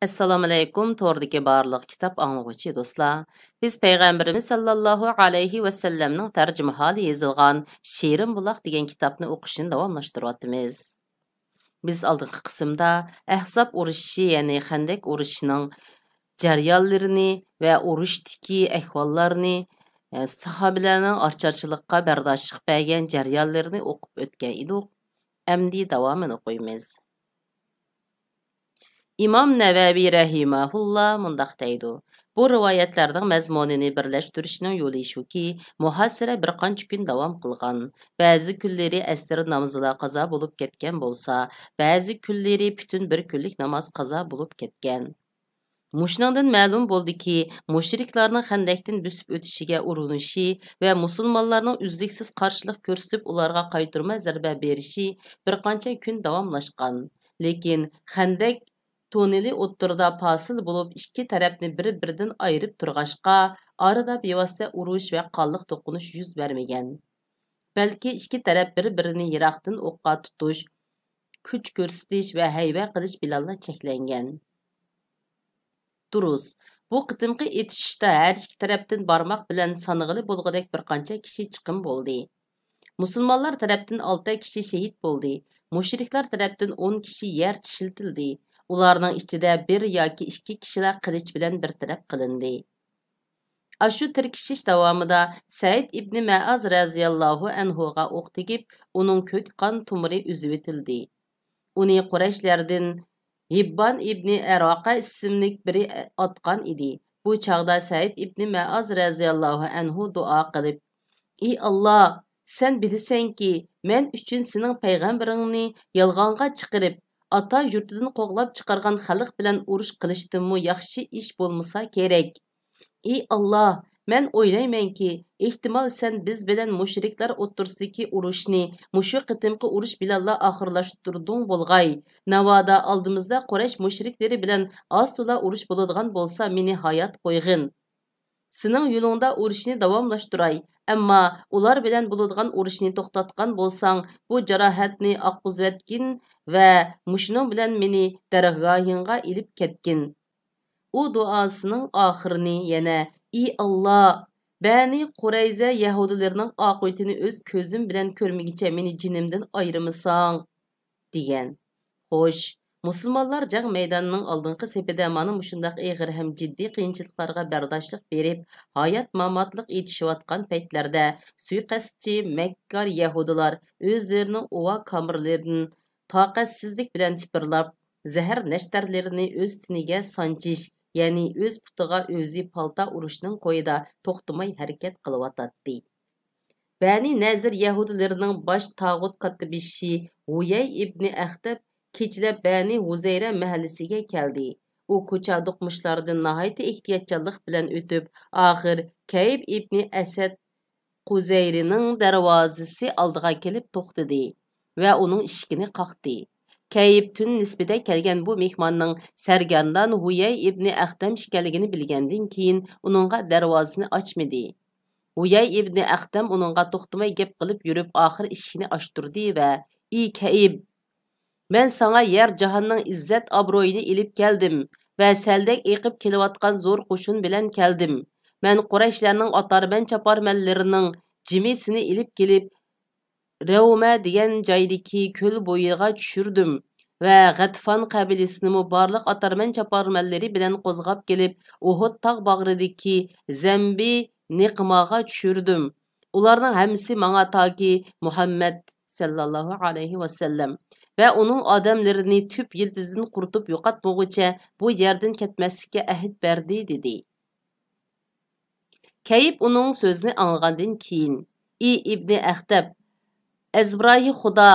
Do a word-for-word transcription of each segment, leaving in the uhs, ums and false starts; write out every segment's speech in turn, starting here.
ئەسسالامۇئەلەيكۇم، توردىكى بارلىق كىتاب ئاڭلىغۇچى دوستلار. بىز پەيغەمبىرىمىز ساللاللاھۇ ئەلەيھى ۋەسەللەمنىڭ تەرجىمىھالى يېزىلغان شېرىن بۇلاق دېگەن كىتابنى ئوقۇشنى داۋاملاشتۇرۇۋاتىمىز. بىز ئالدىنقى قىسىمدا ئەھزاب ئۇرۇشى، يەنى خەندەك ئۇرۇشىنىڭ جەريانلىرىنى ۋە ئۇرۇشتىكى ئەھۋاللارنى، ئە، ساھابىلەرنىڭ ئاچارچىلىققا بەرداشلىق بەرگەن جەريانلىرىنى ئوقۇپ ئۆتكەن ئىدۇق. ئەمدى داۋامىنى ئوقۇيمىز. ئىمام نەۋەۋى رەھىمەھۇللا مۇنداق دەيدۇ: بۇ رىۋايەتلەرنىڭ مەزمۇنىنى بىرلەشتۈرۈشنىڭ يولى شۇكى، مۇھاسىرە بىر قانچە كۈن داۋام قىلغان. بەزى كۈنلىرى ئەسىر نامىزىلا قازا بولۇپ كەتكەن بولسا، بەزى كۈنلىرى پۈتۈن بىر كۈنلۈك ناماز قازا بولۇپ كەتكەن. مۇشۇنىڭدىن مەلۇم بولدىكى، مۇشرىكلارنىڭ خەندەكتىن بۆسۈپ ئۆتۈشىگە ئۇرۇنۇشى ۋە مۇسۇلمانلارنىڭ ئۈزلۈكسىز قارشىلىق كۆرسىتىپ، ئۇلارغا قايتۇرما زەربە بېرىشى بىر قانچە كۈن داۋاملاشقان. لېكىن خەندەك توننېلى ئوتتۇرىدا پاسىل بولۇپ، ئىككى تەرەپنى بىر-بىرىدىن ئايرىپ تۇرغاچقا، ئارىدا بىۋاسىتە ئۇرۇش ۋە قانلىق توقۇنۇش يۈز بەرمىگەن. بەلكى ئىككى تەرەپ بىر-بىرىنى يىراقتىن ئوققا تۇتۇش، كۈچ كۆرسىتىش ۋە ھەيۋە قىلىش بىلەنلا چەكلەنگەن. دۇرۇس، بۇ قېتىمقى ئېتىشىشتا ھەر ئىككى تەرەپتىن بارماق بىلەن سانىغىلى بولغۇدەك بىر قانچە كىشى چىقىم بولدى. مۇسۇلمانلار تەرەپتىن ئالتە كىشى شېھىت بولدى، مۇشرىكلار تەرەپتىن ئون كىشى يەر چىشلىتىلدى. ئۇلارنىڭ ئىچىدە بىر ياكى ئىككى كىشىلا قىلىچ بىلەن بىر تەرەپ قىلىندى. ئاشۇ تىركىشىش داۋامىدا سەئىد ئىبنى مەئاز رەزىياللاھۇ ئەنھۇغا ئوق تېگىپ، ئۇنىڭ كۆك قان تومۇرى ئۈزۈۋېتىلدى. ئۇنى قۇرەيشلەردىن ھىببان ئىبنى ئەراقە ئىسىملىك بىرى ئاتقان ئىدى. بۇ چاغدا سەئىد ئىبنى مەئاز رەزىياللاھۇ ئەنھۇ دۇئا قىلىپ، ئى ئاللا، سەن بىلىسەنكى، مەن ئۈچۈن سېنىڭ پەيغەمبىرىڭنى يالغانغا چىقىرىپ، ئاتا يۇرتىدىن قوغلاپ چىقارغان خەلق بىلەن ئۇرۇش قىلىشتىنمۇ ياخشى ئىش بولمىسا كېرەك. ئى ئاللا، مەن ئويلايمەنكى، ئېھتىمال سەن بىز بىلەن مۇشرىكلار ئوتتۇرىسىدىكى ئۇرۇشنى مۇشۇ قېتىمقى ئۇرۇش بىلەنلا ئاخىرلاشتۇردۇڭ بولغاي. ناۋادا ئالدىمىزدا قۇرەيش مۇشرىكلىرى بىلەن ئاز-تولا ئۇرۇش بولىدىغان بولسا، مېنى ھايات قويغىن. سېنىڭ يولۇڭدا ئۇرۇشنى داۋاملاشتۇراي، ئەمما ئۇلار بىلەن بولىدىغان ئۇرۇشنى توختاتقان بولساڭ، بۇ جاراھەتنى ئاققۇزۇۋەتكىن ۋە مۇشۇنىڭ بىلەن مېنى دەرگاھىڭغا ئېلىپ كەتكىن. ئۇ دۇئاسىنىڭ ئاخىرىنى يەنە، ئى ئاللا، بەنى قۇرەيزە يەھۇدىيلىرىنىڭ ئاقىۋىتىنى ئۆز كۆزۈم بىلەن كۆرمىگۈچە مېنى جېنىمدىن ئايرىمىساڭ، دېگەن. خوش، مۇسۇلمانلار جەڭ مەيدانىنىڭ ئالدىنقى سېپىدە مانا مۇشۇنداق ئېغىر ھەم جىددىي قىيىنچىلىقلارغا بەرداشلىق بېرىپ، ھايات-ماماتلىق ئېتىشىۋاتقان پەيتلەردە، سۇيىقەستچى، مەككار يەھۇدىيلار ئۆزلىرىنىڭ ئۇۋا كامىرلىرىدىن تاقەتسىزلىك بىلەن تىپىرلاپ، زەھەر نەشتەرلىرىنى ئۆز تېنىگە سانجىش، يەنى ئۆز پۇتىغا ئۆزى پالتا ئۇرۇشنىڭ كويىدا توختىماي ھەرىكەت قىلىۋاتاتتى. بەنى نەزىر يەھۇدىيلىرىنىڭ باش تاغۇت كاتتىبېشى ھۇيەي ئىبنى ئەختەب كېچىلەپ بەنى ھۇزەيرە مەھەللىسىگە كەلدى. ئۇ كوچا دوقمۇشلاردىن ناھايىتى ئېھتىياتچانلىق بىلەن ئۆتۈپ، ئاخىر كەئىب ئىبنى ئەسەد قۇزەيرىنىڭ دەرۋازىسى ئالدىغا كېلىپ توختىدى ۋە ئۇنىڭ ئىشىكىنى قاقتى. كەئىب تۈن نىسبىدە كەلگەن بۇ مېھماننىڭ سەرگەردان ھۇيەي ئىبنى ئەختەم ئىكەنلىكىنى بىلگەندىن كېيىن، ئۇنىڭغا دەرۋازىسىنى ئاچمىدى. ھۇيەي ئىبنى ئەختەم ئۇنىڭغا توختىماي گەپ قىلىپ يۈرۈپ، ئاخىر ئىشىكنى ئاچتۇردى ۋە، ئى كەئىب، مەن ساڭا يەر جاھاننىڭ ئىززەت ئابرۇيىنى ئېلىپ كەلدىم ۋە سەلدەك ئېقىپ كېلىۋاتقان زور قوشۇن بىلەن كەلدىم. مەن قۇرەيشلەرنىڭ ئاتارمەن-چاپارمەنلىرىنىڭ جىمىسىنى ئېلىپ كېلىپ، رەۋمە دېگەن جايدىكى كۆل بويىغا چۈشۈردۈم ۋە غەتىفان قەبىلىسىنىمۇ بارلىق ئاتارمەن-چاپارمەنلىرى بىلەن قوزغاپ كېلىپ، ئۇھۇد تاغ باغرىدىكى زەمبى نېقىماغا چۈشۈردۈم. ئۇلارنىڭ ھەممىسى ماڭا تاكى مۇھەممەد سەللەللاھۇ ئەلەيھى ۋەسەللەم ۋە ئۇنىڭ ئادەملىرىنى تۈپ يىلتىزىدىن قۇرۇتۇپ يوقاتمىغۇچە بۇ يەردىن كەتمەسلىككە ئەھد بەردى، دېدى. كەئىب ئۇنىڭ سۆزىنى ئاڭلىغاندىن كېيىن، ئى ئىبنى ئەختەب، ئەزبىرايى خۇدا،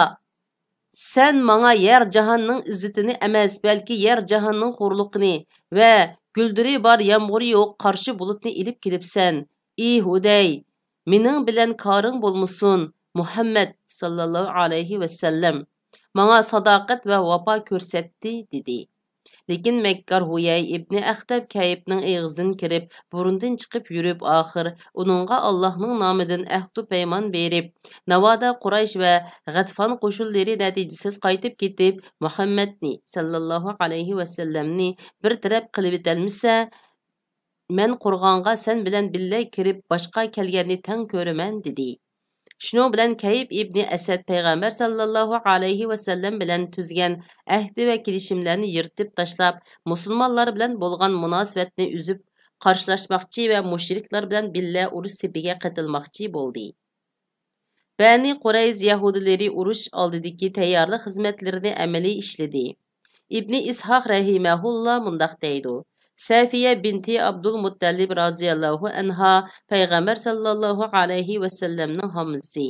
سەن ماڭا يەر جاھاننىڭ ئىززىتىنى ئەمەس، بەلكى يەر جاھاننىڭ خورلۇقىنى ۋە گۈلدۈرى بار يامغۇرى يوق قارشى بۇلۇتنى ئېلىپ كېلىپسەن. ئى ھۇدەي، مېنىڭ بىلەن كارىڭ بولمىسۇن، مۇھەممەد ساللاللاھۇ ئەلەيھى ۋەسەللەم ماڭا ساداقەت ۋە ۋاپا كۆرسەتتى، دېدى. لېكىن مەككار ھۇيەي ئىبنى ئەختەب كەيىپنىڭ ئېغىزىدىن كىرىپ، بۇرۇندىن چىقىپ يۈرۈپ، ئاخىر ئۇنىڭغا ئاللاھنىڭ نامىدىن ئەھدۇ پەيمان بېرىپ، ناۋادا قۇرەيش ۋە غەتفان قوشۇنلىرى نەتىجىسىز قايتىپ كېتىپ، مۇھەممەدنى سەللەللاھۇ ئەلەيھى ۋەسەللەمنى بىر تەرەپ قىلىۋېتەلمىسە، مەن قورغانغا سەن بىلەن بىللە كىرىپ، باشقا كەلگەننى تەڭ كۆرىمەن، دېدى. شۇنىڭ بىلەن كەيىپ ئىبنى ئەسەد پەيغەمبەر سەللەللاھۇ ئەلەيھى ۋەسەللەم بىلەن تۈزگەن ئەھدى ۋە كېلىشىملەرنى يىرتىپ تاشلاپ، مۇسۇلمانلار بىلەن بولغان مۇناسىۋەتنى ئۈزۈپ، قارشىلاشماقچى ۋە مۇشرىكلار بىلەن بىللە ئۇرۇش سېپىگە قېتىلماقچى بولدى. بەنى قۇرەيز يەھۇدىيلىرى ئۇرۇش ئالدىدىكى تەييارلىق خىزمەتلىرىنى ئەمەلىي ئىشلىدى. ئىبنى ئىسھاق رەھىمەھۇللا مۇنداق دەيدۇ، سەفىيە بىنتى ئابدۇلمۇتتەلىب رازىياللاھۇ ئەنھا پەيغەمبەر ساللاللاھۇ ئەلەيھى ۋەسەللەمنىڭ ھامىسى،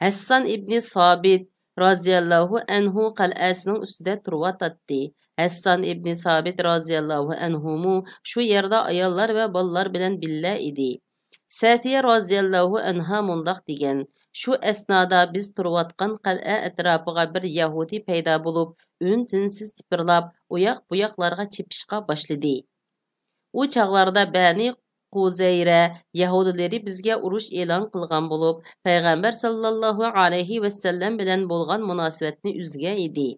ھەسسان ئىبنى سابىت رازىياللاھۇ ئەنھۇ قەلئەسىنىڭ ئۈستىدە تۇرۇۋاتاتتى. ھەسسان ئىبنى سابىت رازىياللاھۇ ئەنھۇمۇ شۇ يەردە ئاياللار ۋە بالىلار بىلەن بىللە ئىدى. سەفىيە رازىياللاھۇ ئەنھا مۇنداق دېگەن، شۇ ئەسنادا بىز تۇرۇۋاتقان قەلئە ئەتراپىغا بىر يەھۇدىي پەيدا بولۇپ، ئۈن-تىنسىز تىپىرلاپ، ئۇياق-بۇياقلارغا چېپىشقا باشلىدى. ئۇ چاغلاردا بەنى قۇزەيرە يەھۇدىيلىرى بىزگە ئۇرۇش ئېلان قىلغان بولۇپ، پەيغەمبەر ساللاللاھۇ ئەلەيھى ۋەسەللەم بىلەن بولغان مۇناسىۋەتنى ئۈزگەن ئىدى.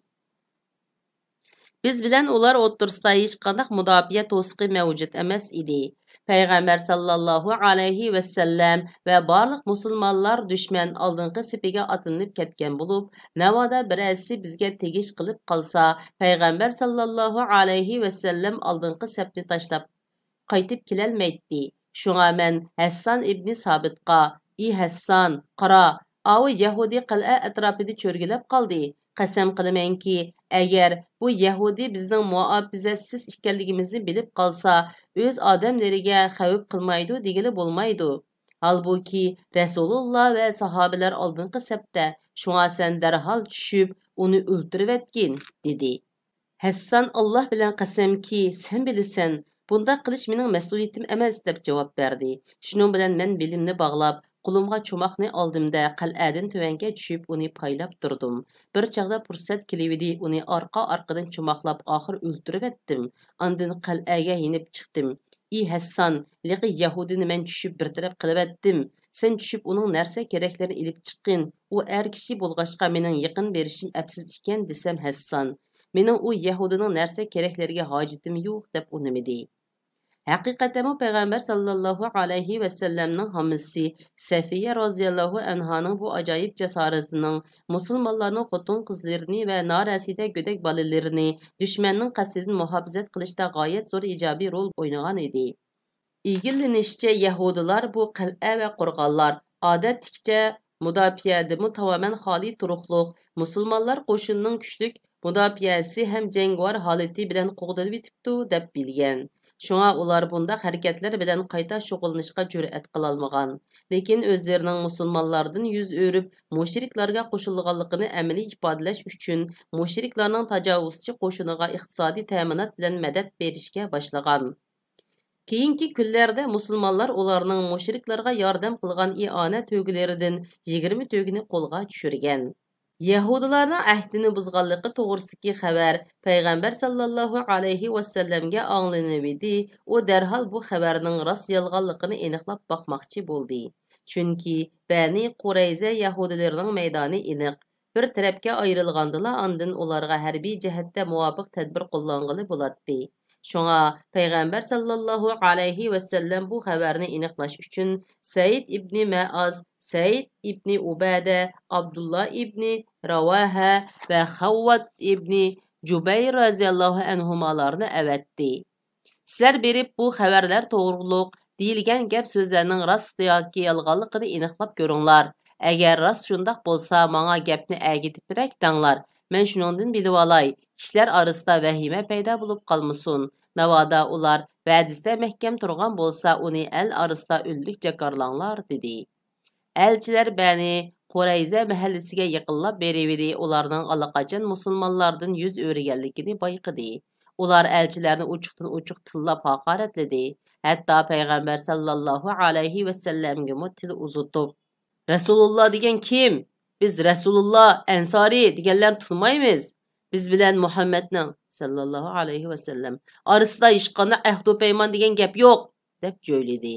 بىز بىلەن ئۇلار ئوتتۇرىسىدا ھېچقانداق مۇداپىئە توسۇقى مەۋجۇت ئەمەس ئىدى. پەيغەمبەر ساللاللاھۇ ئەلەيھى ۋەسەللەم ۋە بارلىق مۇسۇلمانلار دۈشمەن ئالدىنقى سېپىگە ئاتلىنىپ كەتكەن بولۇپ، ناۋادا بىرەرسى بىزگە تېگىش قىلىپ قالسا، پەيغەمبەر ساللاللاھۇ ئەلەيھى ۋەسەللەم ئالدىنقى سەپنى تاشلاپ قايتىپ كېلەلمەيتتى. شۇڭا مەن ھەسسان ئىبنى سابىتقا، ئى ھەسسان، قارا، ئاۋۇ يەھۇدىي قەلئە ئەتراپىدا چۆرگىلەپ قالدى. قەسەم قىلىمەنكى، ئەگەر بۇ يەھۇدىي بىزنىڭ مۇھاپىزەتسىز ئىكەنلىكىمىزنى بىلىپ قالسا، ئۆز ئادەملىرىگە خەۋپ قىلمايدۇ دېگىلى بولمايدۇ. ھالبۇكى، رەسۇلۇللا ۋە ساھابىلەر ئالدىنقى سەپتە، شۇڭا سەن دەرھال چۈشۈپ، ئۇنى ئۆلتۈرۈۋەتكىن، دېدى. ھەسسان، ئاللا بىلەن قەسەمكى، سەن بىلىسەن، بۇنداق قىلىش مېنىڭ مەسئۇلىيىتىم ئەمەس، دەپ جاۋاب بەردى. شۇنىڭ بىلەن مەن بېلىمنى باغلاپ، قولۇمغا چوماقنى ئالدىم-دە، قەلئەدىن تۆۋەنگە چۈشۈپ، ئۇنى پايلاپ تۇردۇم. بىر چاغدا پۇرسەت كېلىۋىدى، ئۇنى ئارقا-ئارقىدىن چوماقلاپ، ئاخىر ئۆلتۈرۈۋەتتىم. ئاندىن قەلئەگە يېنىپ چىقتىم. ئى ھەسسان، ھېلىقى يەھۇدىينى مەن چۈشۈپ بىر تەرەپ قىلىۋەتتىم. سەن چۈشۈپ ئۇنىڭ نەرسە-كېرەكلىرىنى ئېلىپ چىققىن. ئۇ ئەر كىشى بولغاچقا مېنىڭ يېقىن بېرىشىم ئەپسىز ئىكەن، دېسەم ھەسسان، مېنىڭ ئۇ يەھۇدىينىڭ نەرسە-كېرەكلىرىگە ھاجىتىم يوق، دەپ ئۇنىمىدى. ھەقىقەتەنمۇ پەيغەمبەر ساللاللاھۇ ئەلەيھى ۋەسەللەمنىڭ ھامىسى سەفىيە رازىياللاھۇ ئەنھانىڭ بۇ ئاجايىپ جاسارىتىنىڭ مۇسۇلمانلارنىڭ خوتۇن-قىزلىرىنى ۋە نارەسىدە گۆدەك بالىلىرىنى دۈشمەننىڭ قەستىدىن مۇھاپىزەت قىلىشتا غايەت زور ئىجابىي رول ئوينىغان ئىدى. ئىگىلىنىشىچە، يەھۇدىيلار بۇ قەلئە ۋە قورغانلار ئادەتتىكىچە مۇداپىئەدىنمۇ تامامەن خالىي تۇرۇقلۇق، مۇسۇلمانلار قوشۇنىنىڭ كۈچلۈك مۇداپىئەسى ھەم جەڭگىۋار ھالىتى بىلەن قوغدىلىۋېتىپتۇ، دەپ بىلگەن. شۇڭا ئۇلار بۇنداق ھەرىكەتلەر بىلەن قايتا شۇغۇللىنىشقا جۈرئەت قىلالمىغان. لېكىن ئۆزلىرىنىڭ مۇسۇلمانلاردىن يۈز ئۆرۈپ، مۇشرىكلارغا قوشۇلغانلىقىنى ئەمەلىي ئىپادىلەش ئۈچۈن، مۇشرىكلارنىڭ تاجاۋۇزچى قوشۇنىغا ئىقتىسادىي تەمىنات بىلەن مەدەت بېرىشكە باشلىغان. كېيىنكى كۈنلەردە مۇسۇلمانلار ئۇلارنىڭ مۇشرىكلارغا ياردەم قىلغان ئىئانە تۆگىلىرىدىن يىگىرمە تۆگىنى قولغا چۈشۈرگەن. يەھۇدىيلارنىڭ ئەھدىنى بۇزغانلىقى توغرىسىدىكى خەۋەر پەيغەمبەر ساللاللاھۇ ئەلەيھى ۋەسەللەمگە ئاڭلىنىۋىدى، ئۇ دەرھال بۇ خەۋەرنىڭ راست يالغانلىقىنى ئېنىقلاپ باقماقچى بولدى. چۈنكى بەنى قۇرەيزە يەھۇدىيلىرىنىڭ مەيدانى ئېنىق. بىر تەرەپكە ئايرىلغاندىلا، ئاندىن ئۇلارغا ھەربىي جەھەتتە مۇۋاپىق تەدبىر قوللانغىلى بولاتتى. شۇڭا پەيغەمبەر ساللاللاھۇ ئەلەيھى ۋەسەللەم بۇ خەۋەرنى ئېنىقلاش ئۈچۈن سەئىد ئىبنى مەئاز، سەئىد ئىبنى ئۇبادە، ئابدۇللا ئىبنى راۋاھە ۋە خەۋۋات ئىبنى جۇبەير رازىياللاھۇ ئەنھۇمالارنى ئەۋەتتى. سىلەر بېرىپ، بۇ خەۋەرلەر توغرۇلۇق دېيىلگەن گەپ سۆزلەرنىڭ راست ياكى يالغانلىقىنى ئېنىقلاپ كۆرۈڭلار. ئەگەر راست شۇنداق بولسا، ماڭا گەپنى ئەگىتىپرەك دەڭلار. مەن شۇنىڭدىن بىلىۋالاي، كىشىلەر ئارىسىدا ۋەھىمە پەيدا بولۇپ قالمىسۇن. ناۋادا ئۇلار ۋەدىسىدە مەھكەم تۇرغان بولسا، ئۇنى ئەل ئارىسىدا ئۆلۈك جاكارلاڭلار، دېدى. ئەلچىلەر بەنى قۇرەيزە مەھەللىسىگە يېقىنلاپ بېرىۋىدى، ئۇلارنىڭ ئاللىقاچان مۇسۇلمانلاردىن يۈز ئۆرۈگەنلىكىنى بايقىدى. ئۇلار ئەلچىلەرنى ئوچۇقتىن ئوچۇق تىللاپ ھاقارەتلىدى. ھەتتا پەيغەمبەر ساللاللاھۇ ئەلەيھى ۋەسەللەمگىمۇ تىل ئۇزىتىپ، رەسۇلۇللا دېگەن كىم؟ بىز رەسۇلۇللا، ئەنسارى دېگەنلەرنى تونۇمايمىز. بىز بىلەن مۇھەممەدنىڭ، سەللەللاھۇ ئەلەيھى ۋەسەللەم، ئارىسىدا ھېچقانداق ئەھدۇ پەيمان دېگەن گەپ يوق!» دەپ جۆيلىدى.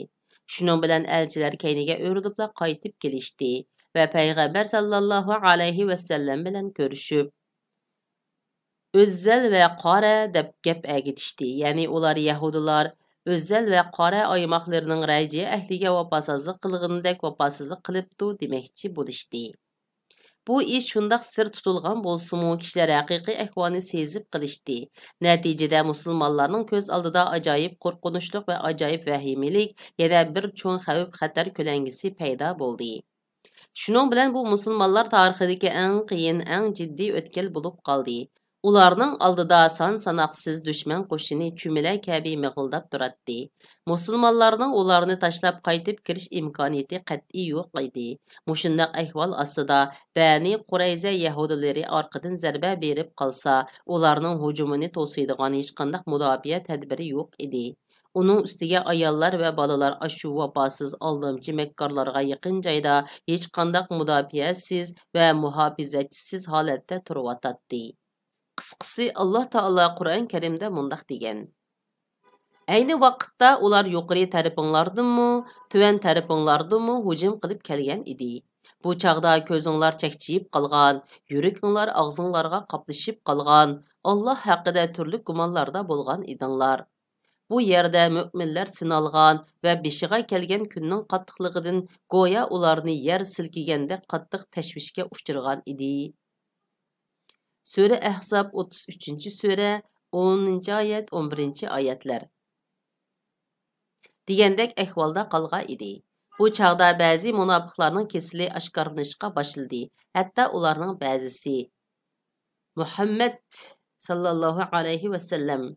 شۇنىڭ بىلەن ئەلچىلەر كەينىگە ئۆرۈلۈپلا قايتىپ كېلىشتى ۋە پەيغەمبەر سەللەللاھۇ ئەلەيھى ۋەسەللەم بىلەن كۆرۈشۈپ، «ئۆززەل ۋە قارە» دەپ گەپ ئەگىتىشتى. يەنى ئۇلار يەھۇدىيلار ئۆززەل ۋە قارە ئايماقلىرىنىڭ رەجىيە ئەھلىگە ۋاپاسىزلىق قىلغىنىدەك ۋاپاسىزلىق قىلىپتۇ دېمەكچى بولۇشتى. بۇ ئىش شۇنداق سىر تۇتۇلغان بولسىمۇ، كىشىلەر ھەقىقىي ئەھۋالنى سېزىپ قېلىشتى. نەتىجىدە مۇسۇلمانلارنىڭ كۆز ئالدىدا ئاجايىپ قورقۇنچلۇق ۋە ئاجايىپ ۋەھىمىلىك يەنە بىر چوڭ خەۋپ-خەتەر كۆلەڭگىسى پەيدا بولدى. شۇنىڭ بىلەن بۇ مۇسۇلمانلار تارىخىدىكى ئەڭ قىيىن، ئەڭ جىددىي ئۆتكەل بولۇپ قالدى. ئۇلارنىڭ ئالدىدا سان-ساناقسىز دۈشمەن قوشۇنى چۈمۈلە كەبى مىغىلداپ تۇراتتى. مۇسۇلمانلارنىڭ ئۇلارنى تاشلاپ قايتىپ كىرىش ئىمكانىيىتى قەتئىي يوق ئىدى. مۇشۇنداق ئەھۋال ئاستىدا بەنى قۇرەيزە يەھۇدىيلىرى ئارقىدىن زەربە بېرىپ قالسا، ئۇلارنىڭ ھۇجۇمىنى توسۇيدىغان ھېچقانداق مۇداپىئە تەدبىرى يوق ئىدى. ئۇنىڭ ئۈستىگە ئاياللار ۋە بالىلار ئاشۇ ۋاپاسىز، ئالدامچى مەككارلارغا يېقىن جايدا ھېچقانداق مۇداپىئەسىز ۋە مۇھاپىزەتچىسىز ھالەتتە تۇرۇۋاتاتتى. قىسقىسى، ئاللا تائالا قۇرئان كەرىمدە مۇنداق دېگەن: «ئەينى ۋاقىتتا ئۇلار يۇقىرى تەرىپىڭلاردىنمۇ، تۆۋەن تەرىپىڭلاردىنمۇ ھۇجۇم قىلىپ كەلگەن ئىدى. بۇ چاغدا كۆزۈڭلار چەكچىيىپ قالغان، يۈرىكىڭلار ئاغزىڭلارغا قاپلىشىپ قالغان، ئاللا ھەققىدە تۈرلۈك گۇمانلاردا بولغان ئىدىڭلار. بۇ يەردە مۆمىنلەر سىنالغان ۋە بېشىغا كەلگەن كۈننىڭ قاتتىقلىقىدىن گويا ئۇلارنى يەر سىلكىگەندەك قاتتىق تەشۋىشكە ئۇچرىغان ئىدى.» سۈرە ئەھزاب، ئوتتۇز ئۈچىنچى سۈرە، ئونىنچى ئايەت، ئون بىرىنچى ئايەتلەر. دېگەندەك ئەھۋالدا قالغان ئىدى. بۇ چاغدا بەزى مۇناپىقلارنىڭ كېسىلى ئاشكارىلىنىشقا باشلىدى. ھەتتا ئۇلارنىڭ بەزىسى، مۇھەممەد ساللاللاھۇ ئەلەيھى ۋەسەللەم،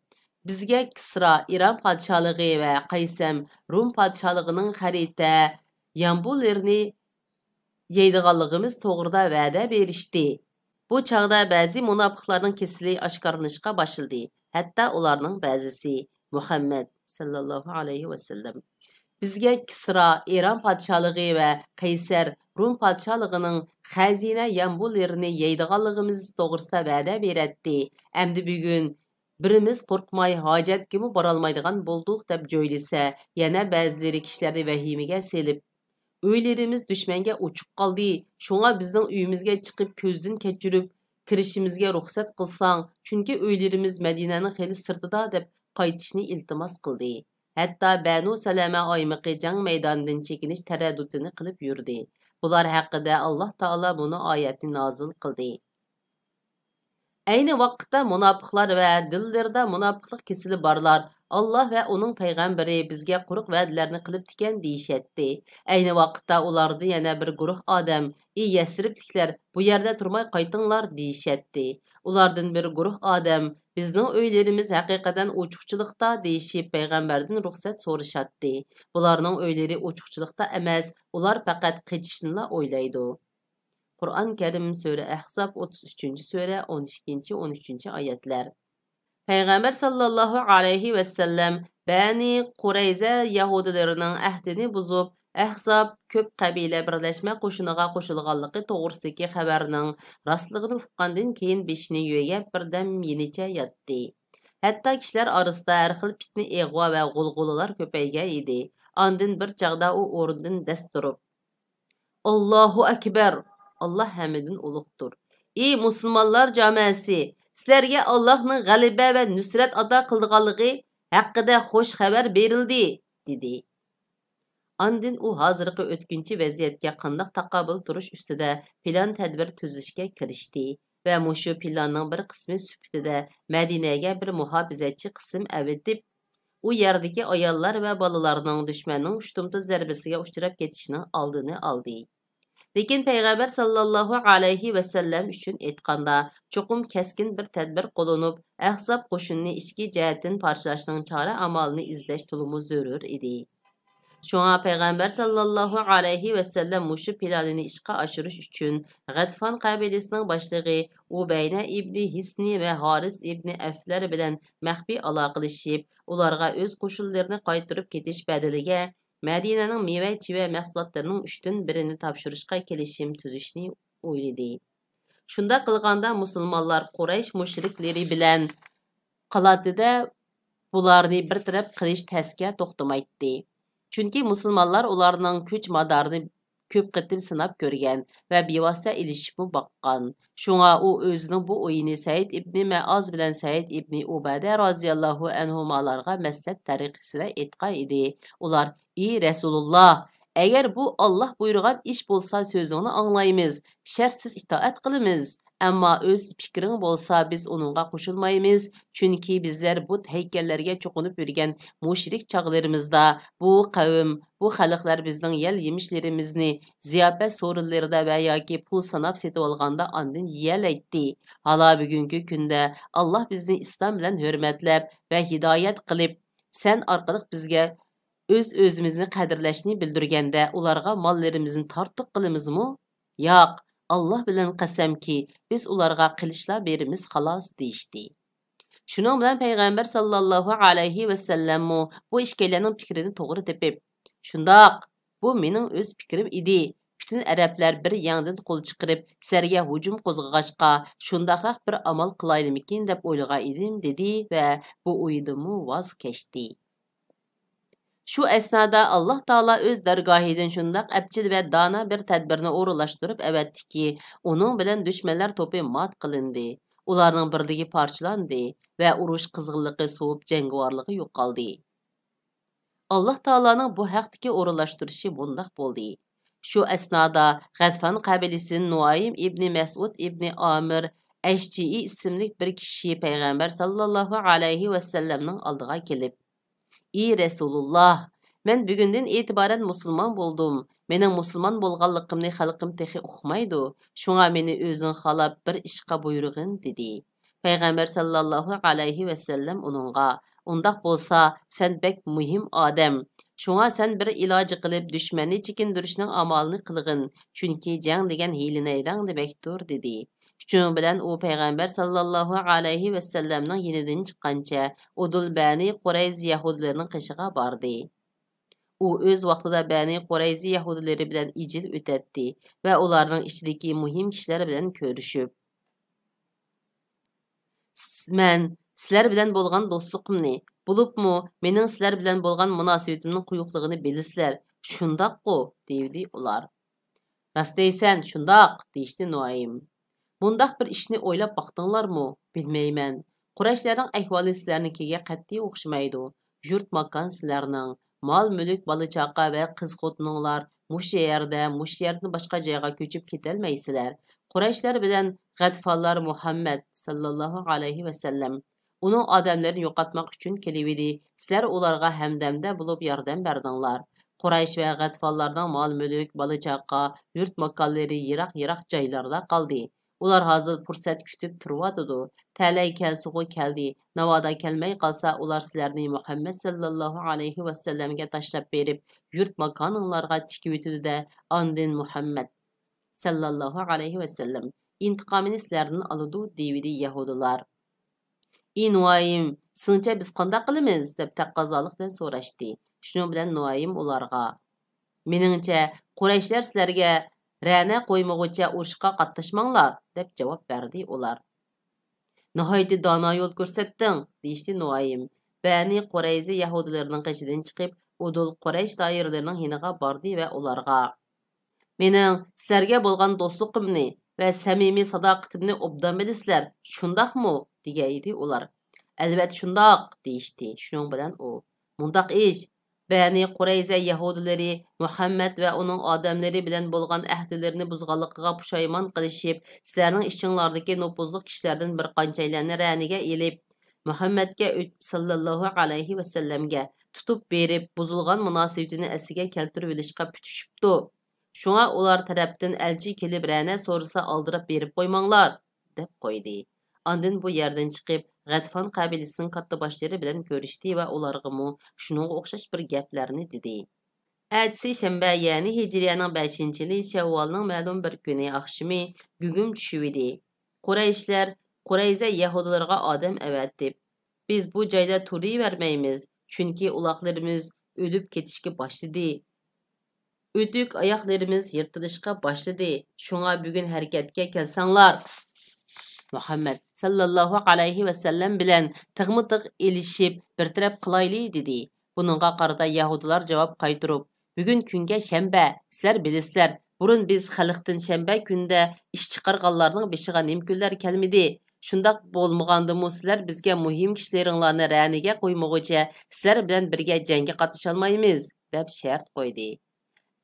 بىزگە كىسرا ئىران پادىشاھلىقى ۋە قەيسەم روم پادىشاھلىقىنىڭ خەرىتە يامبۇلىرىنى يەيدىغانلىقىمىز توغرىدا ۋەدە بېرىشتى. بۇ چاغدا بەزى مۇناپىقلارنىڭ كېسىلى ئاشكارىلىنىشقا باشلىدى. ھەتتا ئۇلارنىڭ بەزىسى، مۇھەممەد ساللاللاھۇ ئەلەيھى ۋەسەللەم، بىزگە كىسرا ئىران پادىشاھلىقى ۋە قەيسەر روم پادىشاھلىقىنىڭ خەزىنە يامبۇلىرىنى يەيدىغانلىقىمىز توغرىسىدا ۋەدە بېرەتتى. ئەمدى بۈگۈن بىرىمىز قورقماي، ھاجەتكىمۇ بارالمايدىغان بولدۇق، دەپ جۆيلىسە، يەنە بەزىلىرى كىشىلەرنى ۋەھىمىگە سېلىپ، ئۆيلىرىمىز دۈشمەنگە ئوچۇق قالدى، شۇڭا بىزنىڭ ئۆيىمىزگە چىقىپ كۆزدىن كەچۈرۈپ كىرىشىمىزگە رۇخسەت قىلساڭ، چۈنكى ئۆيلىرىمىز مەدىنەنىڭ خېلى سىرتىدا، دەپ قايتىشنى ئىلتىماس قىلدى. ھەتتا بەنۇ سەلەمە ئايمىقى جەڭ مەيدانىدىن چېكىنىش تەرەددۇتىنى قىلىپ يۈردى. بۇلار ھەققىدە ئاللا تائالا مۇنۇ ئايەتنى نازىل قىلدى. ئەينى ۋاقىتتا مۇناپىقلار ۋە دىللىرىدا مۇناپىقلىق كېسىلى بارلار، «ئاللا ۋە ئۇنىڭ پەيغەمبىرى بىزگە قۇرۇق ۋەدىلەرنى قىلىپتىكەن» دېيىشەتتى. ئەينى ۋاقىتتا ئۇلاردىن يەنە بىر گۇرۇھ ئادەم، «ئى يەسرىبلىكلەر، بۇ يەردە تۇرماي قايتىڭلار» دېيىشەتتى. ئۇلاردىن بىر گۇرۇھ ئادەم، «بىزنىڭ ئۆيلىرىمىز ھەقىقەتەن ئوچۇقچىلىقتا» دېيىشىپ، پەيغەمبەردىن رۇخسەت سورىشاتتى. بۇلارنىڭ ئۆيلىرى ئوچۇقچىلىقتا ئەمەس، ئۇلار پەقەت قېچىشنىلا ئويلايدۇ. قۇرئان كەرىم، سۈرە ئەھزاب، ئوتتۇز ئۈچىنچى سۈرە، ئون ئىككىنچى، ئون ئۈچىنچى ئايەتلەر. پەيغەمبەر ساللاللاھۇ ئەلەيھى ۋەسەللەم بەنى قۇرەيزە يەھۇدىيلىرىنىڭ ئەھدىنى بۇزۇپ، ئەھزاب كۆپ قەبىلە بىرلەشمە قوشۇنىغا قوشۇلغانلىقى توغرىسىدىكى خەۋەرنىڭ راستلىقىنى ئۇققاندىن كېيىن بېشىنى يۆگەپ بىردەم يېنىچە ياتتى. ھەتتا كىشىلەر ئارىسىدا ھەر خىل پىتنە، ئىغۋا ۋە غۇلغۇلىلار كۆپەيگەن ئىدى. ئاندىن بىر چاغدا ئۇ ئورنىدىن دەس تۇرۇپ، «ئاللاھۇ ئەكبەر! ئاللا ھەممىدىن ئۇلۇغدۇر! ئى مۇسۇلمانلار جامەسى! سىلەرگە ئاللاھنىڭ غەلىبە ۋە نۇسرەت ئاتا قىلىدىغانلىقى ھەققىدە خوش خەۋەر بېرىلدى!» دېدى. ئاندىن ئۇ ھازىرقى ئۆتكۈنچى ۋەزىيەتكە قانداق تاقابىل تۇرۇش ئۈستىدە پىلان تەدبىر تۈزۈشكە كىرىشتى ۋە مۇشۇ پىلاننىڭ بىر قىسمى سۈپىتىدە مەدىنەگە بىر مۇھاپىزەتچى قىسىم ئەۋېتىپ، ئۇ يەردىكى ئاياللار ۋە بالىلارنىڭ دۈشمەننىڭ ئۇشتۇمتۇت زەربىسىگە ئۇچراپ كېتىشىنىڭ ئالدىنى ئالدى. لېكىن پەيغەمبەر ساللاللاھۇ ئەلەيھى ۋەسەللەم ئۈچۈن ئېيتقاندا، چوقۇم كەسكىن بىر تەدبىر قوللىنىپ، ئەھزاب قوشۇنىنى ئىچكى جەھەتتىن پارچىلاشنىڭ چارە ئامالىنى ئىزدەش تولىمۇ زۆرۈر ئىدى. شۇڭا پەيغەمبەر ساللاللاھۇ ئەلەيھى ۋەسەللەم مۇشۇ پىلانىنى ئىشقا ئاشۇرۇش ئۈچۈن، غەتفان قەبىلىسىنىڭ باشلىقى ئۇبەينە ئىبنى ھىسنى ۋە ھارىس ئىبنى ئەفلەر بىلەن مەخپىي ئالاقىلىشىپ، ئۇلارغا ئۆز قوشۇنلىرىنى قايتۇرۇپ كېتىش بەدىلىگە مەدىنەنىڭ مېۋە-چېۋە مەھسۇلاتلىرىنىڭ ئۈچتىن بىرىنى تاپشۇرۇشقا كېلىشىم تۈزۈشنى ئويلىدى. شۇنداق قىلغاندا مۇسۇلمانلار قۇرەيش مۇشرىكلىرى بىلەن قالاتتى-دە، بۇلارنى بىر تەرەپ قىلىش تەسكە توختىمايتتى. چۈنكى مۇسۇلمانلار ئۇلارنىڭ كۈچ مادارىنى كۆپ قېتىم سىناپ كۆرگەن ۋە بىۋاسىتە ئېلىشىپمۇ باققان. شۇڭا ئۇ ئۆزىنىڭ بۇ ئويىنى سەئىد ئىبنى مەئاز بىلەن سەئىد ئىبنى ئۇبادە رازىياللاھۇ ئەنھۇمالارغا مەسلىھەت تەرىقىسىدە ئېيتقان ئىدى. ئۇلار، ئى رەسۇلۇللاھ، ئەگەر بۇ ئاللاھ بۇيرۇغان ئىش بولسا سۆزۈڭنى ئاڭلايمىز، شەرتسىز ئىتائەت قىلىمىز. ئەمما ئۆز پىكرىڭ بولسا بىز ئۇنىڭغا قوشۇلمايمىز، چۈنكى بىزلەر بۇت ھەيكەللەرگە چوقۇنۇپ يۈرگەن مۇشرىك چاغلىرىمىزدا بۇ قەۋم، بۇ خەلقلەر بىزنىڭ يەل يېمىشلىرىمىزنى زىياپەت سورۇنلىرىدا ۋە ياكى پۇل ساناپ سېتىۋالغاندا ئاندىن يېيەلەيتتى. ھالا بۈگۈنكى كۈندە ئاللاھ بىزنى ئىسلام بىلەن ھۆرمەتلەپ ۋە ھىدايەت قىلىپ، سەن ئارقىلىق بىزگە ئۆز-ئۆزىمىزنى قەدىرلەشنى بىلدۈرگەندە، ئۇلارغا ماللىرىمىزنى تارتۇق قىلىمىزمۇ؟ ياق، ئاللاھ بىلەن قەسەمكى، بىز ئۇلارغا قىلىچلا بېرىمىز، خالاس، دېيىشتى. شۇنىڭ بىلەن پەيغەمبەر ساللاللاھۇ ئەلەيھى ۋەسەللەممۇ بۇ ئىككىيلەننىڭ پىكرىنى توغرا تېپىپ، شۇنداق، بۇ مېنىڭ ئۆز پىكرىم ئىدى. پۈتۈن ئەرەبلەر بىر يەڭدىن قول چىقىرىپ، سىلەرگە ھۇجۇم قوزغىغاچقا، شۇنداقراق بىر ئامال قىلايلىمىكىن دەپ ئويلىغان ئىدىم، دېدى ۋە بۇ ئويىدىنمۇ ۋاز كەچتى. شۇ ئەسنادا ئاللاھ تائالا ئۆز دەرگاھىدىن شۇنداق ئەپچىل ۋە دانا بىر تەدبىرنى ئورۇنلاشتۇرۇپ ئەۋەتتىكى، ئۇنىڭ بىلەن دۈشمەنلەر توپى مات قىلىندى، ئۇلارنىڭ بىرلىكى پارچىلاندى ۋە ئۇرۇش قىزغىنلىقى سوۋۇپ، جەڭگىۋارلىقى يوقالدى. ئاللاھ تائالانىڭ بۇ ھەقتىكى ئورۇنلاشتۇرۇشى مۇنداق بولدى. شۇ ئەسنادا غەتفان قەبىلىسىدىن نۇئايم ئىبنى مەسئۇد ئىبنى ئامىر ئەشجىئى ئىسىملىك بىر كىشى پەيغەمبەر ساللاللاھۇ ئەلەيھى ۋەسەللەمنىڭ ئالدىغا كېلىپ، ئى رەسۇلۇللاھ، مەن بۈگۈندىن ئېتىبارەن مۇسۇلمان بولدۇم. مېنىڭ مۇسۇلمان بولغانلىقىمنى خەلقىم تېخى ئۇقمايدۇ. شۇڭا مېنى ئۆزۈڭ خالاپ بىر ئىشقا بۇيرۇغىن، دېدى. پەيغەمبەر ساللاللاھۇ ئەلەيھى ۋەسەللەم ئۇنىڭغا، ئۇنداق بولسا، سەن بەك مۇھىم ئادەم. شۇڭا سەن بىر ئىلاج قىلىپ، دۈشمەننى چېكىندۈرۈشنىڭ ئامالىنى قىلغىن، چۈنكى جەڭ دېگەن ھىيلە-نەيرەڭ دېمەكتۇر، دېدى. شۇنىڭ بىلەن ئۇ پەيغەمبەر ساللاللاھۇ ئەلەيھى ۋەسەللەمنىڭ يېنىدىن چىققانچە، ئۇدۇل بەنى قۇرەيزە يەھۇدىيلىرىنىڭ قېشىغا باردى. ئۇ ئۆز ۋاقتىدا بەنى قۇرەيزە يەھۇدىيلىرى بىلەن ئىجىل ئۆتەتتى ۋە ئۇلارنىڭ ئىچىدىكى مۇھىم كىشىلەر بىلەن كۆرۈشۈپ، س-، مەن سىلەر بىلەن بولغان دوستلۇقۇمنى، بولۇپمۇ مېنىڭ سىلەر بىلەن بولغان مۇناسىۋىتىمنىڭ قويۇقلۇقىنى بىلىسىلەر، شۇنداققۇ؟ دېيىۋىدى ئۇلار. راست دەيسەن، شۇنداق، دېيىشتى نۇئەيم. مۇنداق بىر ئىشنى ئويلاپ باقتىڭلارمۇ؟ بىلمەيمەن. قۇرەيشلەرنىڭ ئەھۋالى سىلەرنىڭكىگە قەتئىي ئوخشىمايدۇ. يۇرت ماكان سىلەرنىڭ، مال مۈلۈك، بالا چاقا ۋە قىز خوتۇنۇڭلار مۇشۇ يەردە، مۇشۇ يەردىن باشقا جايغا كۆچۈپ كېتەلمەيسىلەر. قۇرەيشلەر بىلەن غەتفانلار مۇھەممەد ساللاللاھۇ ئەلەيھى ۋەسەللەم ئۇنىڭ ئادەملىرىنى يوقاتماق ئۈچۈن كېلىۋىدى، سىلەر ئۇلارغا ھەمدەمدە بولۇپ ياردەم بەردىڭلار. قۇرەيش ۋە غەتفانلارنىڭ مال-مۈلۈك، بالا-چاقا، يۇرت-ماكانلىرى يىراق-يىراق جايلاردا قالدى. ئۇلار ھازىر پۇرسەت كۈتۈپ تۇرۇۋاتىدۇ. تەلەي كەلسىغۇ كەلدى، ناۋادا كەلمەي قالسا، ئۇلار سىلەرنى مۇھەممەد ساللاللاھۇ ئەلەيھى ۋەسەللەمگە تاشلاپ بېرىپ، يۇرت-ماكانىڭلارغا تىكىۋېتىدۇ-دە، ئاندىن مۇھەممەد ساللاللاھۇ ئەلەيھى ۋەسەللەم ئىنتىقامىنى سىلەردىن ئالىدۇ، دېيىۋىدى يەھۇدىيلار. ئى نۇئەيم، سېنىڭچە بىز قانداق قىلىمىز؟ دەپ تەقەززالىق بىلەن سوراشتى. شۇنىڭ بىلەن نۇئەيم ئۇلارغا، مېنىڭچە، قۇرەيشلەر سىلەرگە رەنە قويمىغۇچە ئۇرۇشقا قاتناشماڭلار، دەپ جاۋاب بەردى ئۇلار. ناھايىتى دانا يول كۆرسەتتىڭ، دېيىشتى نۇئەيم. بەنى قۇرەيزە يەھۇدىيلىرىنىڭ قېشىدىن چىقىپ، ئۇدۇل قۇرەيش دائىرىلىرىنىڭ يېنىغا باردى ۋە ئۇلارغا، مېنىڭ سىلەرگە بولغان دوستلۇقۇمنى ۋە سەمىمىي ساداقىتىمنى ئوبدان بىلىسىلەر، شۇنداقمۇ؟ دېگەن ئىدى ئۇلار. ئەلۋەتتە شۇنداق، دېيىشتى. شۇنىڭ بىلەن ئۇ، مۇنداق ئىش، بەنى قۇرەيزە يەھۇدىيلىرى مۇھەممەد ۋە ئۇنىڭ ئادەملىرى بىلەن بولغان ئەھدىلىرىنى بۇزغانلىقىغا پۇشايمان قىلىشىپ، سىلەرنىڭ ئىچىڭلاردىكى نوپۇزلۇق كىشىلەردىن بىر قانچەيلەننى رەنىگە ئېلىپ، مۇھەممەدكە ئۆ-، ساللاللاھۇ ئەلەيھى ۋەسەللەمگە تۇتۇپ بېرىپ، بۇزۇلغان مۇناسىۋىتىنى ئەسلىگە كەلتۈرۈۋېلىشقا پۈتۈشۈپتۇ. شۇڭا ئۇلار تەرەپتىن ئەلچى كېلىپ رەنە سورىسا، ئالدىراپ بېرىپ قويماڭلار، دەپ قويدى. ئاندىن بۇ يەردىن چىقىپ، غەتفان قەبىلىسىنىڭ كاتتىباشلىرى بىلەن كۆرۈشتى ۋە ئۇلارغىمۇ شۇنىڭغا ئوخشاش بىر گەپلەرنى دېدى. ئەتىسى شەنبە، يەنى ھىجرىيەنىڭ بەشىنچى يىلى شەۋۋالنىڭ مەلۇم بىر كۈنى ئاخشىمى گۇگۇم چۈشۈۋىدى. قۇرەيشلەر قۇرەيزە يەھۇدىيلىرىغا ئادەم ئەۋەتىپ، بىز بۇ جايدا تۇرۇۋەرمەيمىز، چۈنكى ئۇلاقلىرىمىز ئۆلۈپ كېتىشكە باشلىدى. ئۆتۈك ئاياغلىرىمىز يىرتىلىشقا باشلىدى. شۇڭا بۈگۈن ھەرىكەتكە كەلسەڭلار، مۇھەممەد ساللاللاھۇ ئەلەيھى ۋەسەللەم بىلەن تىغمۇ تىغ ئېلىشىپ، بىر تەرەپ قىلايلى، دېدى. بۇنىڭغا قارىتا يەھۇدىيلار جاۋاب قايتۇرۇپ، بۈگۈن كۈنگە شەنبە، سىلەر بىلىسىلەر، بۇرۇن بىز خەلقتىن شەنبە كۈنىدە ئىش چىقارغانلارنىڭ بېشىغا نېمە كۈنلەر كەلمىدى؟ شۇنداق بولمىغاندىمۇ سىلەر بىزگە مۇھىم كىشىلىرىڭلارنى رەنىگە قويمىغۇچە سىلەر بىلەن بىرگە جەڭگە قاتنىشالمايمىز، دەپ شەرت قويدى.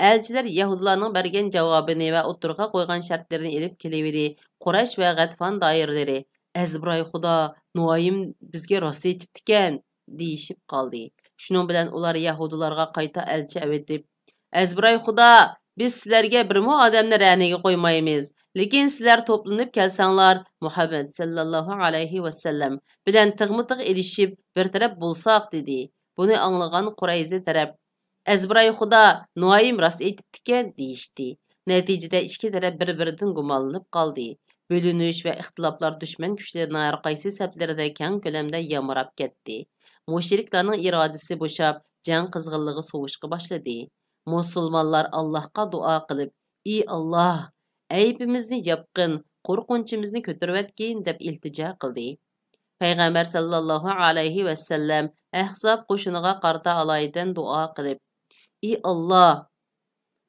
ئەلچىلەر يەھۇدىيلارنىڭ بەرگەن جاۋابىنى ۋە ئوتتۇرىغا قويغان شەرتلىرىنى ئېلىپ كېلىۋىدى. قۇرەيش ۋە غەتفان دائىرىلىرى، ئەزبىراي خۇدا، نۇئايىم بىزگە راست ئېيتىپتىكەن، دېيىشىپ قالدى. شۇنىڭ بىلەن ئۇلار يەھۇدىيلارغا قايتا ئەلچى ئەۋېتىپ، ئەزبىراي خۇدا، بىز سىلەرگە بىرمۇ ئادەمنى رەنىگە قويمايمىز، لېكىن سىلەر توپلىنىپ كەلسەڭلار، مۇھەممەد ساللاللاھۇ ئەلەيھى ۋەسەللەم بىلەن تىغمۇ تىغ ئېلىشىپ، بىر تەرەپ بولساق، دېدى. بۇنى ئاڭلىغان قۇرەيزى تەرەپ، ئەزبىراي خۇدا، نۇئايىم راست ئېيتىپتىكەن، دېيىشتى. نەتىجىدە ئىككى تەرەپ بىر-بىرىدىن گۇمانلىنىپ قالدى. بۆلۈنۈش ۋە ئىختىلاپلار دۈشمەن كۈچلىرىنىڭ ھەر قايسى سەپلىرىدە كەڭ كۆلەمدە يامراپ كەتتى. مۇشرىكلارنىڭ ئىرادىسى بوشاپ، جەڭ قىزغىنلىقى سوۋۇشقا باشلىدى. مۇسۇلمانلار ئاللاھقا دۇئا قىلىپ، ئى ئاللاھ، ئەيىبىمىزنى ياپقىن، قورقۇنچىمىزنى كۆتۈرۈۋەتكىن، دەپ ئىلتىجا قىلدى. پەيغەمبەر ساللاللاھۇ ئەلەيھى ۋەسەللەم ئەھزاب قوشۇنىغا قارىتا ئالايىتەن دۇئا قىلىپ، ئى ئاللاھ،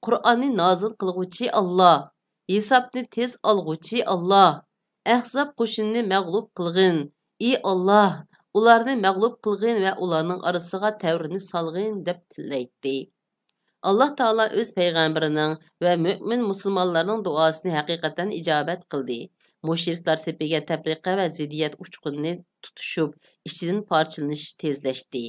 قۇرئاننى نازىل قىلغۇچى ئاللاھ، ھېسابنى تېز ئالغۇچى ئاللاھ، ئەھزاب قوشۇنىنى مەغلۇپ قىلغىن، ئى ئاللاھ، ئۇلارنى مەغلۇپ قىلغىن ۋە ئۇلارنىڭ ئارىسىغا تەۋرىنى سالغىن، دەپ تىلەيتتى. ئاللاھ تائالا ئۆز پەيغەمبىرىنىڭ ۋە مۆمىن مۇسۇلمانلارنىڭ دۇئاسىنى ھەقىقەتەن ئىجابەت قىلدى. مۇشرىكلار سېپىگە تەپرىقە ۋە زىددىيەت ئۇچقۇنى تۇتۇشۇپ، ئىچىدىن پارچىلىنىش تېزلەشتى.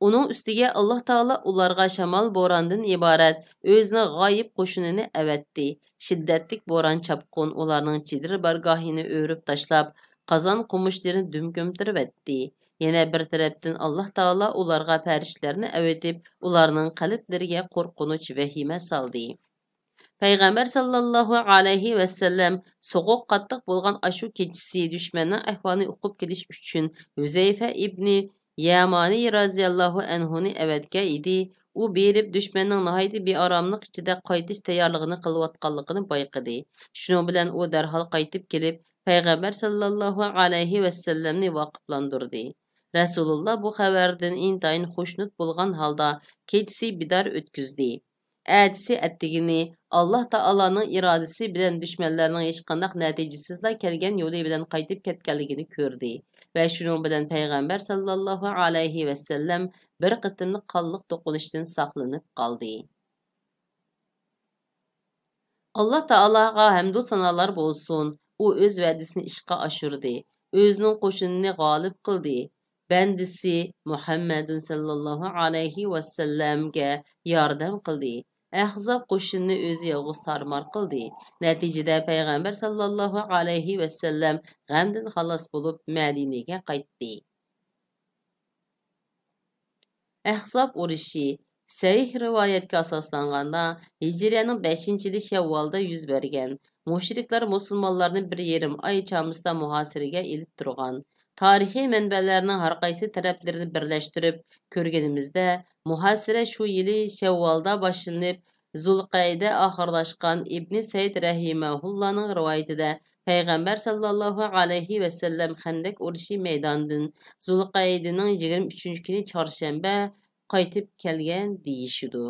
ئۇنىڭ ئۈستىگە ئاللاھ تائالا ئۇلارغا شامال، بوراندىن ئىبارەت ئۆزىنىڭ غايىب قوشۇنىنى ئەۋەتتى. شىددەتلىك بوران-چاپقۇن ئۇلارنىڭ چېدىر بارگاھىنى ئۆرۈپ تاشلاپ، قازان-قومۇشلىرىنى دۈم كۆمتۈرۈۋەتتى. يەنە بىر تەرەپتىن، ئاللاھ تائالا ئۇلارغا پەرىشتىلەرنى ئەۋېتىپ، ئۇلارنىڭ قەلبلىرىگە قورقۇنچ، ۋەھىمە سالدى. پەيغەمبەر ساللاللاھۇ ئەلەيھى ۋەسەللەم سوغۇق قاتتىق بولغان ئاشۇ كېچىسى دۈشمەننىڭ ئەھۋالىنى ئۇقۇپ كېلىش ئۈچۈن ھۈزەيفە ئىبنى يەمانى رازىياللاھۇ ئەنھۇنى ئەۋەتكەن ئىدى. ئۇ بېرىپ، دۈشمەننىڭ ناھايىتى بىئاراملىق ئىچىدە قايتىش تەييارلىقىنى قىلىۋاتقانلىقىنى بايقىدى. شۇنىڭ بىلەن ئۇ دەرھال قايتىپ كېلىپ، پەيغەمبەر ساللاللاھۇ ئەلەيھى ۋەسەللەمنى ۋاقىپلاندۇردى. رەسۇلۇللا بۇ خەۋەردىن ئىنتايىن خۇشنۇت بولغان ھالدا كېچىسى بىدار ئۆتكۈزدى. ئەتىسى ئەتىگىنى ئاللاھ تائالانىڭ ئىرادىسى بىلەن دۈشمەنلەرنىڭ ھېچقانداق نەتىجىسىزلا كەلگەن يولى بىلەن قايتىپ كەتكەنلىكىنى كۆردى ۋە شۇنىڭ بىلەن پەيغەمبەر ساللاللاھۇ ئەلەيھى ۋەسەللەم بىر قېتىملىق قانلىق توقۇنۇشتىن ساقلىنىپ قالدى. ئاللاھ تائالاغا ھەمدۇ سانالار بولسۇن، ئۇ ئۆز ۋەدىسىنى ئىشقا ئاشۇردى، ئۆزىنىڭ قوشۇنىنى غالىب قىلدى. بەندىسى مۇھەممەدۇن ساللاللاھۇ ئەلەيھى ۋەسەللەمگە ياردەم قىلدى. ئەھزاب قوشۇنىنى ئۆزى يالغۇز تارمار قىلدى. نەتىجىدە پەيغەمبەر ساللاللاھۇ ئەلەيھى ۋەسەللەم غەمدىن خالاس بولۇپ، مەدىنىگە قايتتى. ئەھزاب ئۇرۇشى. سەھىھ رىۋايەتكە ئاساسلانغاندا، ھىجرىيەنىڭ بەشىنچى يىلى شەۋۋالدا يۈز بەرگەن. مۇشرىكلار مۇسۇلمانلارنى بىر يېرىم ئاي چامىسىدا مۇھاسىرىگە ئېلىپ تۇرغان. تارىخىي مەنبەلەرنىڭ ھەر قايسى تەرەپلىرىنى بىرلەشتۈرۈپ كۆرگىنىمىزدە، مۇھاسىرە شۇ يىلى شەۋۋالدا باشلىنىپ، زۇلقەئىدە ئاخىرلاشقان. ئىبنى سەئىد رەھىمەھۇللانىڭ رىۋايىتىدە، پەيغەمبەر ساللاللاھۇ ئەلەيھى ۋەسەللەم خەندەك ئۇرۇشى مەيدانىدىن زۇلقەئىدىنىڭ يىگىرمە ئۈچىنچى كۈنى چارشەنبە قايتىپ كەلگەن دېيىشىدۇ.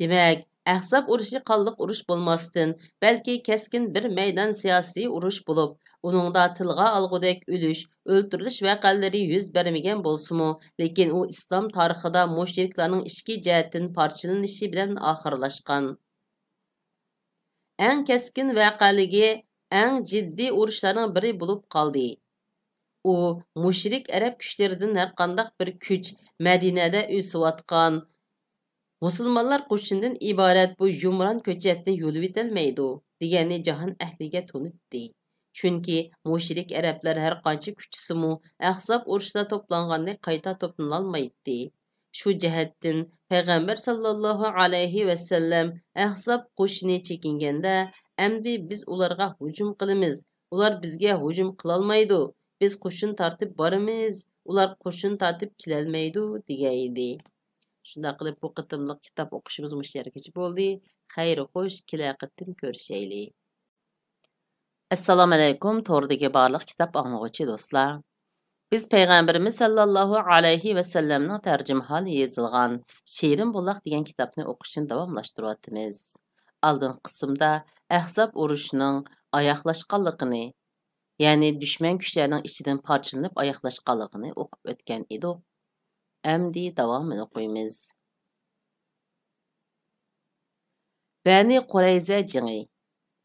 دېمەك، ئەھزاب ئۇرۇشى قانلىق ئۇرۇش بولماستىن، بەلكى كەسكىن بىر مەيدان سىياسىي ئۇرۇش بولۇپ، ئۇنىڭدا تىلغا ئالغۇدەك ئۆلۈش، ئۆلتۈرۈلۈش ۋەقەلىرى يۈز بەرمىگەن بولسىمۇ، لېكىن ئۇ ئىسلام تارىخىدا مۇشرىكلارنىڭ ئىچكى جەھەتتىن پارچىلىنىشى بىلەن ئاخىرلاشقان. ئەڭ كەسكىن ۋەقەلىكى، ئەڭ جىددىي ئۇرۇشلارنىڭ بىرى بولۇپ قالدى. ئۇ مۇشرىك ئەرەب كۈچلىرىدىن ھەرقانداق بىر كۈچ مەدىنەدە ئۆسۈۋاتقان مۇسۇلمانلار قوشۇنىدىن ئىبارەت بۇ يۇمران كۆچەتنى يۇلۇۋېتەلمەيدۇ، دېگەننى جاھان ئەھلىگە تونۇتتى. چۈنكى مۇشرىك ئەرەبلەر ھەرقانچە كۈچىسىمۇ، ئەھزاب ئۇرۇشىدا توپلانغاندەك قايتا توپلىنالمايتتى. شۇ جەھەتتىن، پەيغەمبەر ساللاللاھۇ ئەلەيھى ۋەسەللەم ئەھزاب قوشۇنى چېكىنگەندە، ئەمدى بىز ئۇلارغا ھۇجۇم قىلىمىز، ئۇلار بىزگە ھۇجۇم قىلالمايدۇ، بىز قوشۇن تارتىپ بارىمىز، ئۇلار قوشۇن تارتىپ كېلەلمەيدۇ، دېگەن ئىدى. شۇنداق قىلىپ، بۇ قېتىملىق كىتاب ئوقۇشىمىز مۇشۇ يەرگىچە بولدى. خەير خوش، كېلەر قېتىم كۆرۈشەيلى. ئەسسالامۇئەلەيكۇم، توردىكى بارلىق كىتاب ئاڭلىغۇچى دوستلار. بىز پەيغەمبىرىمىز ساللاللاھۇ ئەلەيھى ۋەسەللەمنىڭ تەرجىمىھالى يېزىلغان شېرىن بۇلاق دېگەن كىتابنى ئوقۇشنى داۋاملاشتۇرۇۋاتىمىز. ئالدىنقى قىسىمدا ئەھزاب ئۇرۇشىنىڭ ئاياغلاشقانلىقىنى، يەنى دۈشمەن كۈچلەرنىڭ ئىچىدىن پارچىلىنىپ ئاياغلاشقانلىقىنى ئوقۇپ ئۆتكەن ئىدۇق. ئەمدى داۋامىنى ئوقۇيمىز. بەنى قۇرەيزە جېڭى.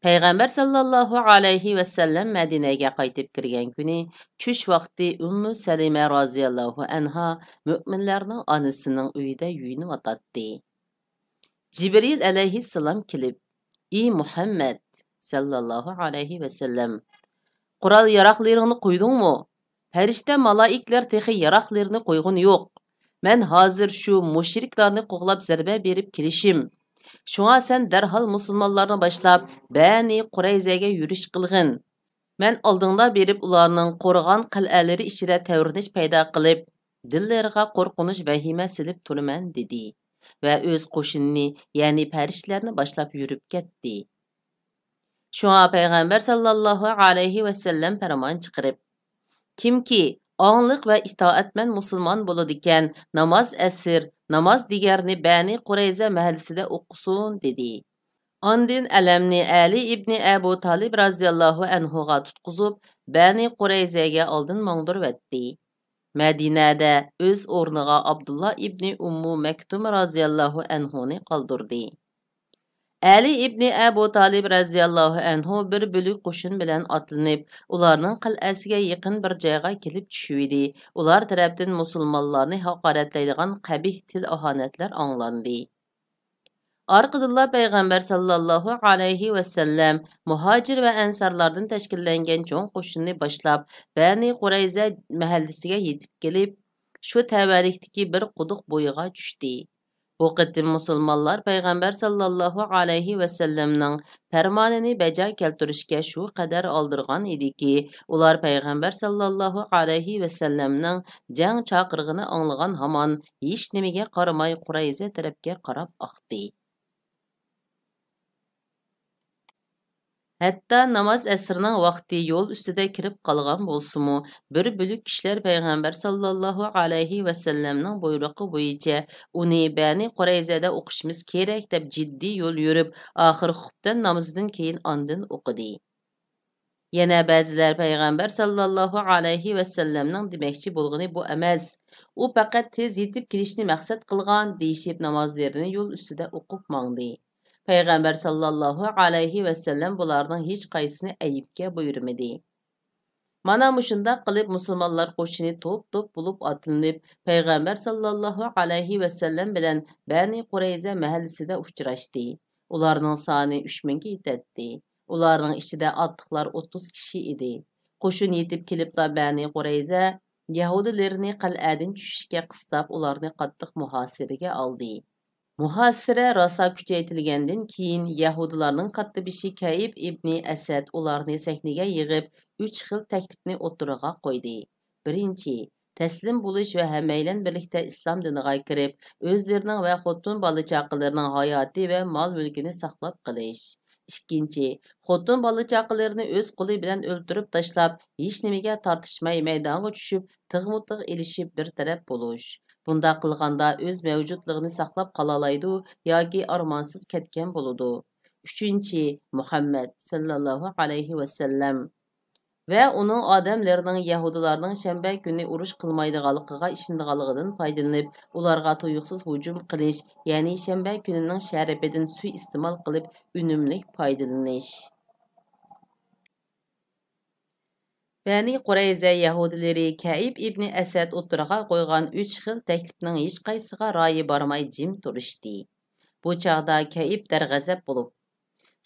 پەيغەمبەر ساللاللاھۇ ئەلەيھى ۋەسەللەم مەدىنەگە قايتىپ كىرگەن كۈنى چۈش ۋاقتى ئۈممۇ سەلىمە رازىياللاھۇ ئەنھا مۆمىنلەرنىڭ ئانىسىنىڭ ئۆيىدە يۇيۇنۇۋاتاتتى. جىبرىل ئەلەيھىسسالام كېلىپ، ئى مۇھەممەد ساللاللاھۇ ئەلەيھى ۋەسەللەم، قورال ياراغلىرىڭنى قويدۇڭمۇ؟ پەرىشتە مالائىكلەر تېخى ياراغلىرىنى قويغىنى يوق. مەن ھازىر شۇ مۇشرىكلارنى قوغلاپ زەربە بېرىپ كېلىشىم. شۇڭا سەن دەرھال مۇسۇلمانلارنى باشلاپ، بەنى قۇرەيزەگە يۈرۈش قىلغىن. مەن ئالدىڭدا بېرىپ، ئۇلارنىڭ قورغان قەلئەلىرى ئىچىدە تەۋرىنىش پەيدا قىلىپ، دىللىرىغا قورقۇنچ ۋەھىمە سېلىپ تۇرىمەن، دېدى ۋە ئۆز قوشۇنىنى، يەنى پەرىشتىلەرنى باشلاپ يۈرۈپ كەتتى. شۇڭا پەيغەمبەر ساللاللاھۇ ئەلەيھى ۋەسەللەم پەرمان چىقىرىپ، كىمكى ئاڭلىق ۋە ئىتائەتمەن مۇسۇلمان بولىدىكەن، ناماز ئەسىر، ناماز دىگەرنى بەنى قۇرەيزە مەھەللىسىدە ئوقۇسۇن، دېدى. ئاندىن ئەلەمنى ئەلى ئىبنى ئەبۇ تالىب رازىياللاھۇ ئەنھۇغا تۇتقۇزۇپ، بەنى قۇرەيزەگە ئالدىن ماڭدۇرۇۋەتتى. مەدىنەدە ئۆز ئورنىغا ئابدۇللا ئىبنى ئۇممۇ مەكتۇم رازىياللاھۇ ئەنھۇنى قالدۇردى. ئەلى ئىبنى ئەبۇ تالىب رازىياللاھۇ ئەنھۇ بىر بۆلەك قوشۇن بىلەن ئاتلىنىپ، ئۇلارنىڭ قەلئەسىگە يېقىن بىر جايغا كېلىپ چۈشۈۋىدى. ئۇلار تەرەپتىن مۇسۇلمانلارنى ھاقارەتلەيدىغان قەبىھ تىل-ئاھانەتلەر ئاڭلاندى. ئارقىدىنلا پەيغەمبەر ساللاللاھۇ ئەلەيھى ۋەسەللەم مۇھاجىر ۋە ئەنسارلاردىن تەشكىللەنگەن چوڭ قوشۇننى باشلاپ، بەنى قۇرەيزە مەھەللىسىگە يېتىپ كېلىپ، شۇ تەۋەلىكتىكى بىر قۇدۇق بويىغا چۈشتى. بۇ قېتىم مۇسۇلمانلار پەيغەمبەر ساللاللاھۇ ئەلەيھى ۋەسەللەمنىڭ پەرمانىنى بەجا كەلتۈرۈشكە شۇ قەدەر ئالدىرىغان ئىدىكى، ئۇلار پەيغەمبەر ساللاللاھۇ ئەلەيھى ۋەسەللەمنىڭ جەڭ چاقىرغىنى ئاڭلىغان ھامان، ھېچنېمىگە قارىماي، قۇرەيزە تەرەپكە قاراپ ئاقتى. ھەتتا ناماز ئەسىرنىڭ ۋاقتى يول ئۈستىدە كىرىپ قالغان بولسىمۇ، بىر بۆلەك كىشىلەر پەيغەمبەر ساللاللاھۇ ئەلەيھى ۋەسەللەمنىڭ بۇيرۇقى بويىچە ئۇنى بەنى قۇرەيزەدە ئوقۇشىمىز كېرەك دەپ جىددىي يول يۈرۈپ، ئاخىر خۇپتەن نامىزىدىن كېيىن ئاندىن ئوقۇدى. يەنە بەزىلەر پەيغەمبەر ساللاللاھۇ ئەلەيھى ۋەسەللەمنىڭ دېمەكچى بولغىنى بۇ ئەمەس، ئۇ پەقەت تېز يېتىپ كېلىشنى مەقسەت قىلغان دېيىشىپ، نامازلىرىنى يول ئۈستىدە ئوقۇپ ماڭدى. پەيغەمبەر ساللاللاھۇ ئەلەيھى ۋەسەللەم بۇلارنىڭ ھېچقايسىسىنى ئەيىبكە بۇيرۇمىدى. مانا مۇشۇنداق قىلىپ، مۇسۇلمانلار قوشۇنى توپ-توپ بولۇپ ئاتلىنىپ، پەيغەمبەر ساللاللاھۇ ئەلەيھى ۋەسەللەم بىلەن بەنى قۇرەيزە مەھەللىسىدە ئۇچراشتى. ئۇلارنىڭ سانى ئۈچ مىڭگە يېتەتتى. ئۇلارنىڭ ئىچىدە ئاتلىقلار ئوتتۇز كىشى ئىدى. قوشۇن يېتىپ كېلىپلا بەنى قۇرەيزە يەھۇدىيلىرىنى قەلئەدىن چۈشۈشكە قىستاپ، ئۇلارنى قاتتىق مۇھاسىرىگە ئالدى. مۇھاسىرە راسا كۈچەيتىلگەندىن كېيىن، يەھۇدىيلارنىڭ كاتتىبېشى كەئىب ئىبنى ئەسەد ئۇلارنى سەھنىگە يىغىپ، ئۈچ خىل تەكلىپنى ئوتتۇرىغا قويدى. بىرىنچى، تەسلىم بولۇش ۋە ھەممەيلەن بىرلىكتە ئىسلام دىنىغا كىرىپ، ئۆزلىرىنىڭ ۋە خوتۇن بالا چاقىلىرىنىڭ ھاياتى ۋە مال مۈلكىنى ساقلاپ قېلىش. ئىككىنچى، خوتۇن بالا چاقىلىرىنى ئۆز قولى بىلەن ئۆلتۈرۈپ تاشلاپ، ھېچنېمىگە تارتىشماي مەيدانغا چۈشۈپ، تىغمۇتىغ ئېلىشىپ بىر تەرەپ بولۇش. بۇنداق قىلغاندا ئۆز مەۋجۇتلۇقىنى ساقلاپ قالالايدۇ ياكى ئارمانسىز كەتكەن بولىدۇ. ئۈچىنچى، مۇھەممەد ساللاللاھۇ ئەلەيھى ۋەسەللەم ۋە ئۇنىڭ ئادەملىرىنىڭ يەھۇدىيلارنىڭ شەنبە كۈنى ئۇرۇش قىلمايدىغانلىقىغا ئىشىنىدىغانلىقىدىن پايدىلىنىپ، ئۇلارغا تۇيۇقسىز ھۇجۇم قىلىش، يەنى شەنبە كۈنىنىڭ شەرىپىدىن سۇيىئىستېمال قىلىپ، ئۈنۈملۈك پايدىلىنىش. بەنى قۇرەيزە يەھۇدىيلىرى كەئىب ئىبنى ئەسەد ئوتتۇرىغا قويغان ئۈچ خىل تەكلىپنىڭ ھېچقايسىسىغا رايى بارماي جىم تۇرۇشتى. بۇ چاغدا كەئىب دەرغەزەپ بولۇپ،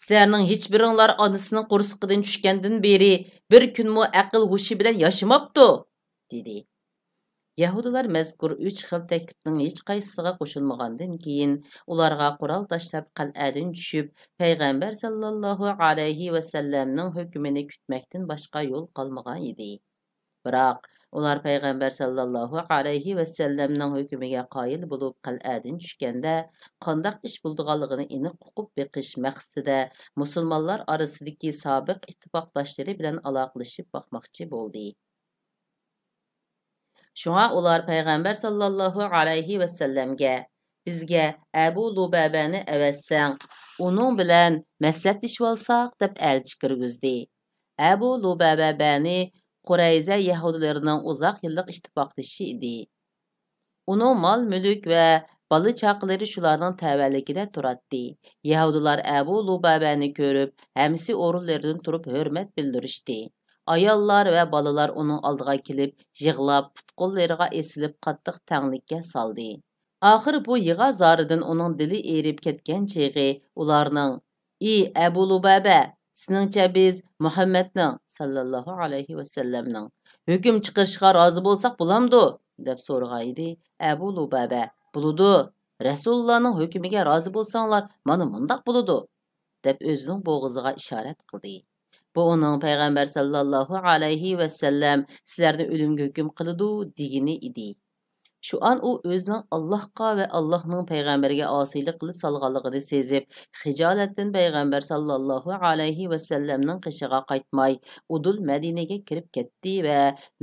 سىلەرنىڭ ھېچبىرىڭلار ئانىسىنىڭ قورسىقىدىن چۈشكەندىن بېرى بىر كۈنمۇ ئەقىل ھوشى بىلەن ياشىماپتۇ، دېدى. يەھۇدىيلار مەزكۇر ئۈچ خىل تەكلىپنىڭ ھېچقايسىسىغا قوشۇلمىغاندىن كېيىن، ئۇلارغا قورال تاشلاپ قەلئەدىن چۈشۈپ، پەيغەمبەر ساللاللاھۇ ئەلەيھى ۋەسەللەمنىڭ ھۆكمىنى كۈتمەكتىن باشقا يول قالمىغان ئىدى. بىراق، ئۇلار پەيغەمبەر ساللاللاھۇ ئەلەيھى ۋەسەللەمنىڭ ھۆكمىگە قايىل بولۇپ، قەلئەدىن چۈشكەندە، قانداق ئىش بولىدىغانلىقىنى ئېنىق ئۇقۇپ بېقىش مەقسىتىدە، مۇسۇلمانلار ئارىسىدىكى سابىق ئىتتىپاقداشلىرى بىلەن ئالاقىلىشىپ باقماقچى بولدى. شۇڭا ئۇلار پەيغەمبەر ساللاللاھۇ ئەلەيھى ۋەسەللەمگە، «بىزگە ئەبۇ لۇبەبەنى ئەۋەتسەڭ، ئۇنىڭ بىلەن مەسلىھەتلىشىۋالساق» دەپ ئەلچى كىرگۈزدى. ئەبۇ لۇبەبە بەنى قۇرەيزە يەھۇدىيلىرىنىڭ ئۇزاق يىللىق ئىتتىپاقدىشى ئىدى. ئۇنىڭ مال-مۈلۈك ۋە بالا-چاقىلىرى شۇلارنىڭ تەۋەلىكىدە تۇراتتى. يەھۇدىيلار ئەبۇ لۇبەبەنى كۆرۈپ، ھەممىسى ئورۇنلىرىدىن تۇرۇپ ھۆرمەت بىلدۈرۈشتى. ئاياللار ۋە بالىلار ئۇنىڭ ئالدىغا كېلىپ، يىغلاپ، پۇت-قوللىرىغا ئېسىلىپ، قاتتىق تەڭلىككە سالدى. ئاخىر بۇ يىغا زارىدىن ئۇنىڭ دىلى ئېرىپ كەتكەن چېغى ئۇلارنىڭ، «ئى ئەبۇ لۇبابە، سېنىڭچە بىز مۇھەممەدنىڭ، ساللاللاھۇ ئەلەيھى ۋەسەللەمنىڭ، ھۆكۈم چىقىرىشىغا رازى بولساق بولامدۇ؟» دەپ سورىغانىدى. ئەبۇ لۇبابە، «بولىدۇ، رەسۇلۇللانىڭ ھۆكمىگە رازى بولساڭلار، مانا مۇنداق بولىدۇ» دەپ ئۆزىنىڭ بوغۇزىغا ئىشارەت قىلدى. بۇ ئۇنىڭ پەيغەمبەر ساللاللاھۇ ئەلەيھى ۋەسەللەم سىلەرنى ئۆلۈمگە ھۆكۈم قىلىدۇ دېگىنى ئىدى. شۇئان ئۇ ئۆزىنىڭ ئاللاھقا ۋە ئاللاھنىڭ پەيغەمبىرىگە ئاسىيلىق قىلىپ سالغانلىقىنى سېزىپ، خىجالەتتىن پەيغەمبەر ساللاللاھۇ ئەلەيھى ۋەسەللەمنىڭ قېشىغا قايتماي، ئۇدۇل مەدىنىگە كىرىپ كەتتى ۋە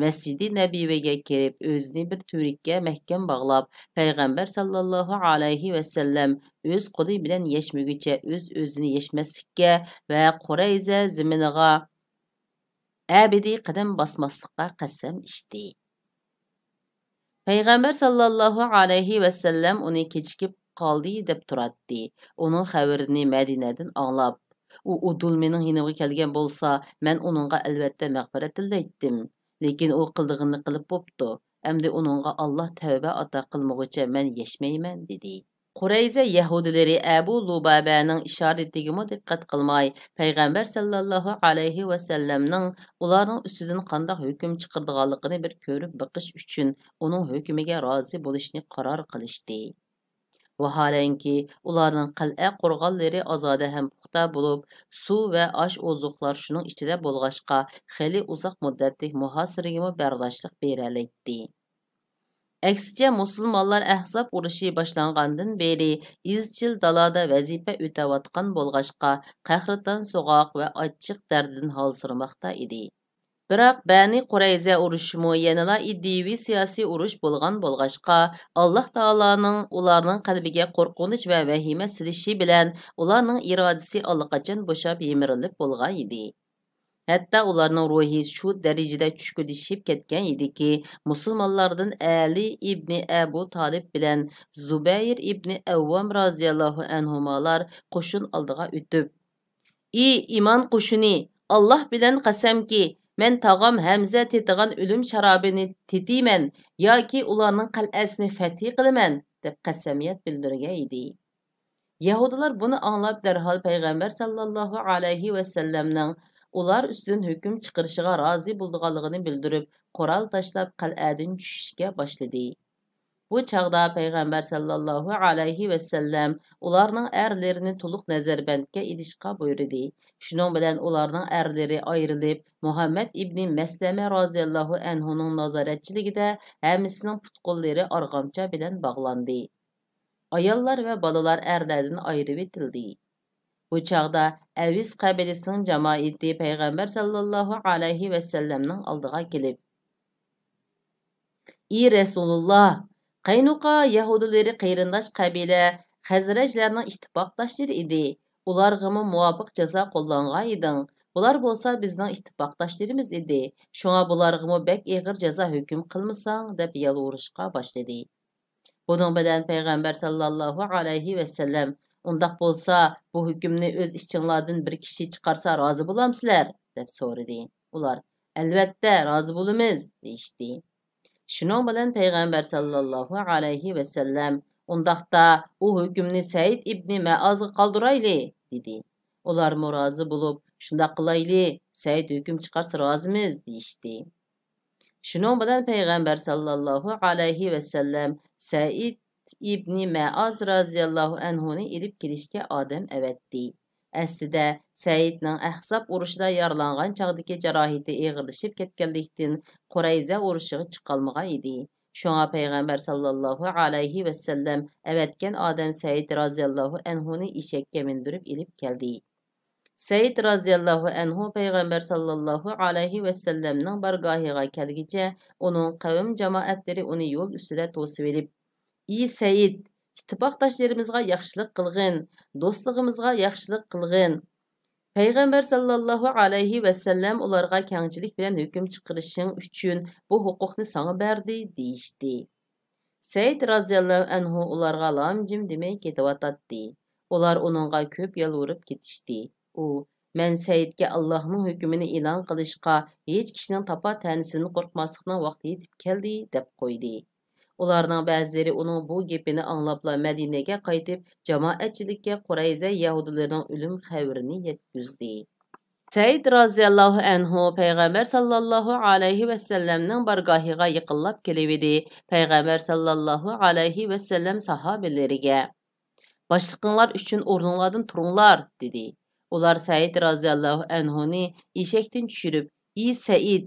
مەسجىدى نەبىۋىگە كىرىپ، ئۆزىنى بىر تۈۋرۈككە مەھكەم باغلاپ، پەيغەمبەر ساللاللاھۇ ئەلەيھى ۋەسەللەم ئۆز قولى بىلەن يەشمىگۈچە ئۆز-ئۆزىنى يەشمەسلىككە ۋە قۇرەيزە زېمىنىغا ئەبەدىي قەدەم باسماسلىققا قەسەم ئىچتى. پەيغەمبەر ساللاللاھۇ ئەلەيھى ۋەسەللەم ئۇنى كېچىكىپ قالدى دەپ تۇراتتى. ئۇنىڭ خەۋىرىنى مەدىنەدىن ئاڭلاپ، ئۇ ئۇدۇل مېنىڭ يېنىمغا كەلگەن بولسا، مەن ئۇنىڭغا ئەلۋەتتە مەغپىرەت تىلەيتتىم. لېكىن ئۇ قىلىدىغىنىنى قىلىپ بوپتۇ. ئەمدى ئۇنىڭغا ئاللاھ تەۋبە ئاتا قىلمىغۇچە مەن يەشمەيمەن، دېدى. قۇرەيزە يەھۇدىيلىرى ئەبۇ لۇبابەنىڭ ئىشارىتىگىمۇ دىققەت قىلماي، پەيغەمبەر ساللاللاھۇ ئەلەيھى ۋەسەللەمنىڭ ئۇلارنىڭ ئۈستىدىن قانداق ھۆكۈم چىقىرىدىغانلىقىنى بىر كۆرۈپ بېقىش ئۈچۈن، ئۇنىڭ ھۆكمىگە رازى بولۇشنى قارار قىلىشتى. ۋاھالەنكى، ئۇلارنىڭ قەلئە قورغانلىرى ئازادە ھەم پۇختا بولۇپ، سۇ ۋە ئاش-ئوزۇقلار شۇنىڭ ئىچىدە بولغاچقا، خېلى ئۇزاق مۇددەتلىك مۇھاسىرىگىمۇ بەرداشلىق بېرەلەيتتى. ئەكسىچە، مۇسۇلمانلار ئەھزاب ئۇرۇشى باشلانغاندىن بېرى ئىزچىل دالادا ۋەزىپە ئۆتەۋاتقان بولغاچقا، قەھرىتان سوغۇق ۋە ئاچچىق دەردىدىن ھالسىرىماقتا ئىدى. بىراق، بەنى قۇرەيزە ئۇرۇشىمۇ يەنىلا ئىدىيىۋى سىياسىي ئۇرۇش بولغان بولغاچقا، ئاللاھ تائالانىڭ ئۇلارنىڭ قەلبىگە قورقۇنچ ۋە ۋەھىمە سېلىشى بىلەن، ئۇلارنىڭ ئىرادىسى ئاللىقاچان بوشاپ يىمىرىلىپ بولغان ئىدى. ھەتتا ئۇلارنىڭ روھى شۇ دەرىجىدە چۈشكۈنلىشىپ كەتكەن ئىدىكى، مۇسۇلمانلاردىن ئەلى ئىبنى ئەبۇ تالىپ بىلەن زۇبەير ئىبنى ئەۋۋام رازىياللاھۇ ئەنھۇمالار قوشۇن ئالدىغا ئۆتۈپ، «ئى ئىمان قوشۇنى، ئاللاھ بىلەن قەسەمكى، مەن تاغام ھەمزە تېتىغان ئۆلۈم شارابىنى تېتىيمەن ياكى ئۇلارنىڭ قەلئەسىنى فەتھى قىلىمەن» دەپ قەسەميەت بىلدۈرگەن ئىدى. يەھۇدىيلار بۇنى ئاڭلاپ، دەرھال پەيغەمبەر ساللاللاھۇ ئەلەيھى ۋەسەللەمنىڭ ئۇلار ئۈستىدىن ھۆكۈم چىقىرىشىغا رازى بولىدىغانلىقىنى بىلدۈرۈپ، قورال تاشلاپ، قەلئەدىن چۈشۈشكە باشلىدى. بۇ چاغدا پەيغەمبەر ساللاللاھۇ ئەلەيھى ۋەسەللەم ئۇلارنىڭ ئەرلىرىنى تولۇق نەزەربەندكە ئېلىشقا بۇيرۇدى. شۇنىڭ بىلەن ئۇلارنىڭ ئەرلىرى ئايرىلىپ، مۇھەممەد ئىبنى مەسلەمە رازىياللاھۇ ئەنھۇنىڭ نازارەتچىلىكىدە ھەممىسىنىڭ پۇت-قوللىرى ئارغامچا بىلەن باغلاندى. ئاياللار ۋە بالىلار ئەرلەردىن ئايرىۋېتىلدى. بۇ چاغدا ئەۋس قەبىلىسىنىڭ جامائىتى پەيغەمبەر ساللاللاھۇ ئەلەيھى ۋەسەللەمنىڭ ئالدىغا كېلىپ، ئى رەسۇلۇللا، قەينۇقا يەھۇدىيلىرى قېرىنداش قەبىلە خەزرەجلەرنىڭ ئىتتىپاقداشلىرى ئىدى. ئۇلارغىمۇ مۇۋاپىق جازا قوللانغان ئىدىڭ. بۇلار بولسا بىزنىڭ ئىتتىپاقداشلىرىمىز ئىدى. شۇڭا بۇلارغىمۇ بەك ئېغىر جازا ھۆكۈم قىلمىساڭ، دەپ يالۋۇرۇشقا باشلىدى. بۇنىڭ بىلەن پەيغەمبەر ساللاللاھۇ ئەلەيھى ۋەسەللەم، ئۇنداق بولسا، بۇ ھۆكۈمنى ئۆز ئىچىڭلاردىن بىر كىشى چىقارسا رازى بولامسىلەر؟ دەپ سورىدى. ئۇلار، ئەلۋەتتە، رازى بولىمىز، دېيىشتى. شۇنىڭ بىلەن پەيغەمبەر ساللاللاھۇ ئەلەيھى ۋەسەللەم، ئۇنداقتا، ئۇ ھۆكۈمنى سەئىد ئىبنى مەئازغا قالدۇرايلى، دېدى. ئۇلارمۇ رازى بولۇپ، شۇنداق قىلايلى، سەئىد ھۆكۈم چىقارسا رازىمىز، دېيىشتى. شۇنىڭ بىلەن پەيغەمبەر ساللاللاھۇ ئەلەيھى ۋەسەللەم سەئىد ئىبنى مەئاز رازىياللاھۇ ئەنھۇنى ئېلىپ كېلىشكە ئادەم ئەۋەتتى. ئەسلىدە، سەئىدنىڭ ئەھزاب ئۇرۇشىدا يارىلانغان چاغدىكى جاراھىتى ئېغىرلىشىپ كەتكەنلىكتىن، قۇرەيزە ئۇرۇشىغا چىقالمىغان ئىدى. شۇڭا پەيغەمبەر ساللاللاھۇ ئەلەيھى ۋەسەللەم ئەۋەتكەن ئادەم سەئىد رازىياللاھۇ ئەنھۇنى ئېشەككە مىندۈرۈپ ئېلىپ كەلدى. سەئىد رازىياللاھۇ ئەنھۇ پەيغەمبەر ساللاللاھۇ ئەلەيھى ۋەسەللەمنىڭ بارگاھىغا كەلگىچە، ئۇنىڭ قەۋم جامائەتلىرى ئۇنى يول ئۈستىدە توسۇۋېلىپ، ئى سەئىد، ئىتتىپاقداشلىرىمىزغا ياخشىلىق قىلغىن، دوستلىرىمىزغا ياخشىلىق قىلغىن. پەيغەمبەر ساللاللاھۇ ئەلەيھى ۋەسەللەم ئۇلارغا كەڭچىلىك بىلەن ھۆكۈم چىقىرىشىڭ ئۈچۈن بۇ ھوقۇقنى ساڭا بەردى، دېيىشتى. سەئىد رازىياللاھۇ ئەنھۇ ئۇلارغا لام-جىم دېمەي كېتىۋاتاتتى. ئۇلار ئۇنىڭغا كۆپ يالۋۇرۇپ كېتىشتى. ئۇ، مەن سەئىدكە ئاللاھنىڭ ھۆكمىنى ئېلان قىلىشقا ھېچ كىشىنىڭ تاپا-تەنىسىدىن قورقماسلىقنىڭ ۋاقتى يېتىپ كەلدى، دەپ قويدى. ئۇلارنىڭ بەزىلىرى ئۇنىڭ بۇ گېپىنى ئاڭلاپلا مەدىنىگە قايتىپ، جامائەتچىلىككە قۇرەيزە يەھۇدىيلىرىنىڭ ئۆلۈم خەۋىرىنى يەتكۈزدى. سەئىد رازىياللاھۇ ئەنھۇ پەيغەمبەر ساللاللاھۇ ئەلەيھى ۋەسەللەمنىڭ بارگاھىغا يېقىنلاپ كېلىۋىدى. پەيغەمبەر ساللاللاھۇ ئەلەيھى ۋەسەللەم ساھابىلىرىگە، باشلىقىڭلار ئۈچۈن ئورنۇڭلاردىن تۇرۇڭلار، دېدى. ئۇلار سەئىد رازىياللاھۇ ئەنھۇنى ئېشەكتىن چۈشۈرۈپ، ئى سەئىد،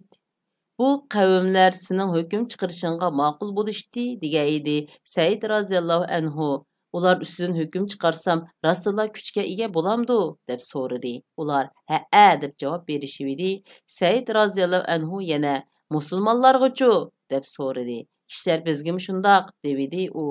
بۇ قەۋملەر سېنىڭ ھۆكۈم چىقىرىشىڭغا ماقۇل بولۇشتى، دېگەن ئىدى. سەئىد رازىياللاھۇ ئەنھۇ، ئۇلار ئۈستىدىن ھۆكۈم چىقارسام، راستتىنلا كۈچكە ئىگە بولامدۇ؟ دەپ سورىدى. ئۇلار، ھەئە، دەپ جاۋاب بېرىشىۋىدى. سەئىد رازىياللاھۇ ئەنھۇ يەنە، مۇسۇلمانلارغىچۇ؟ دەپ سورىدى. كىشىلەر بىزگىمۇ شۇنداق، دېۋىدى ئۇ.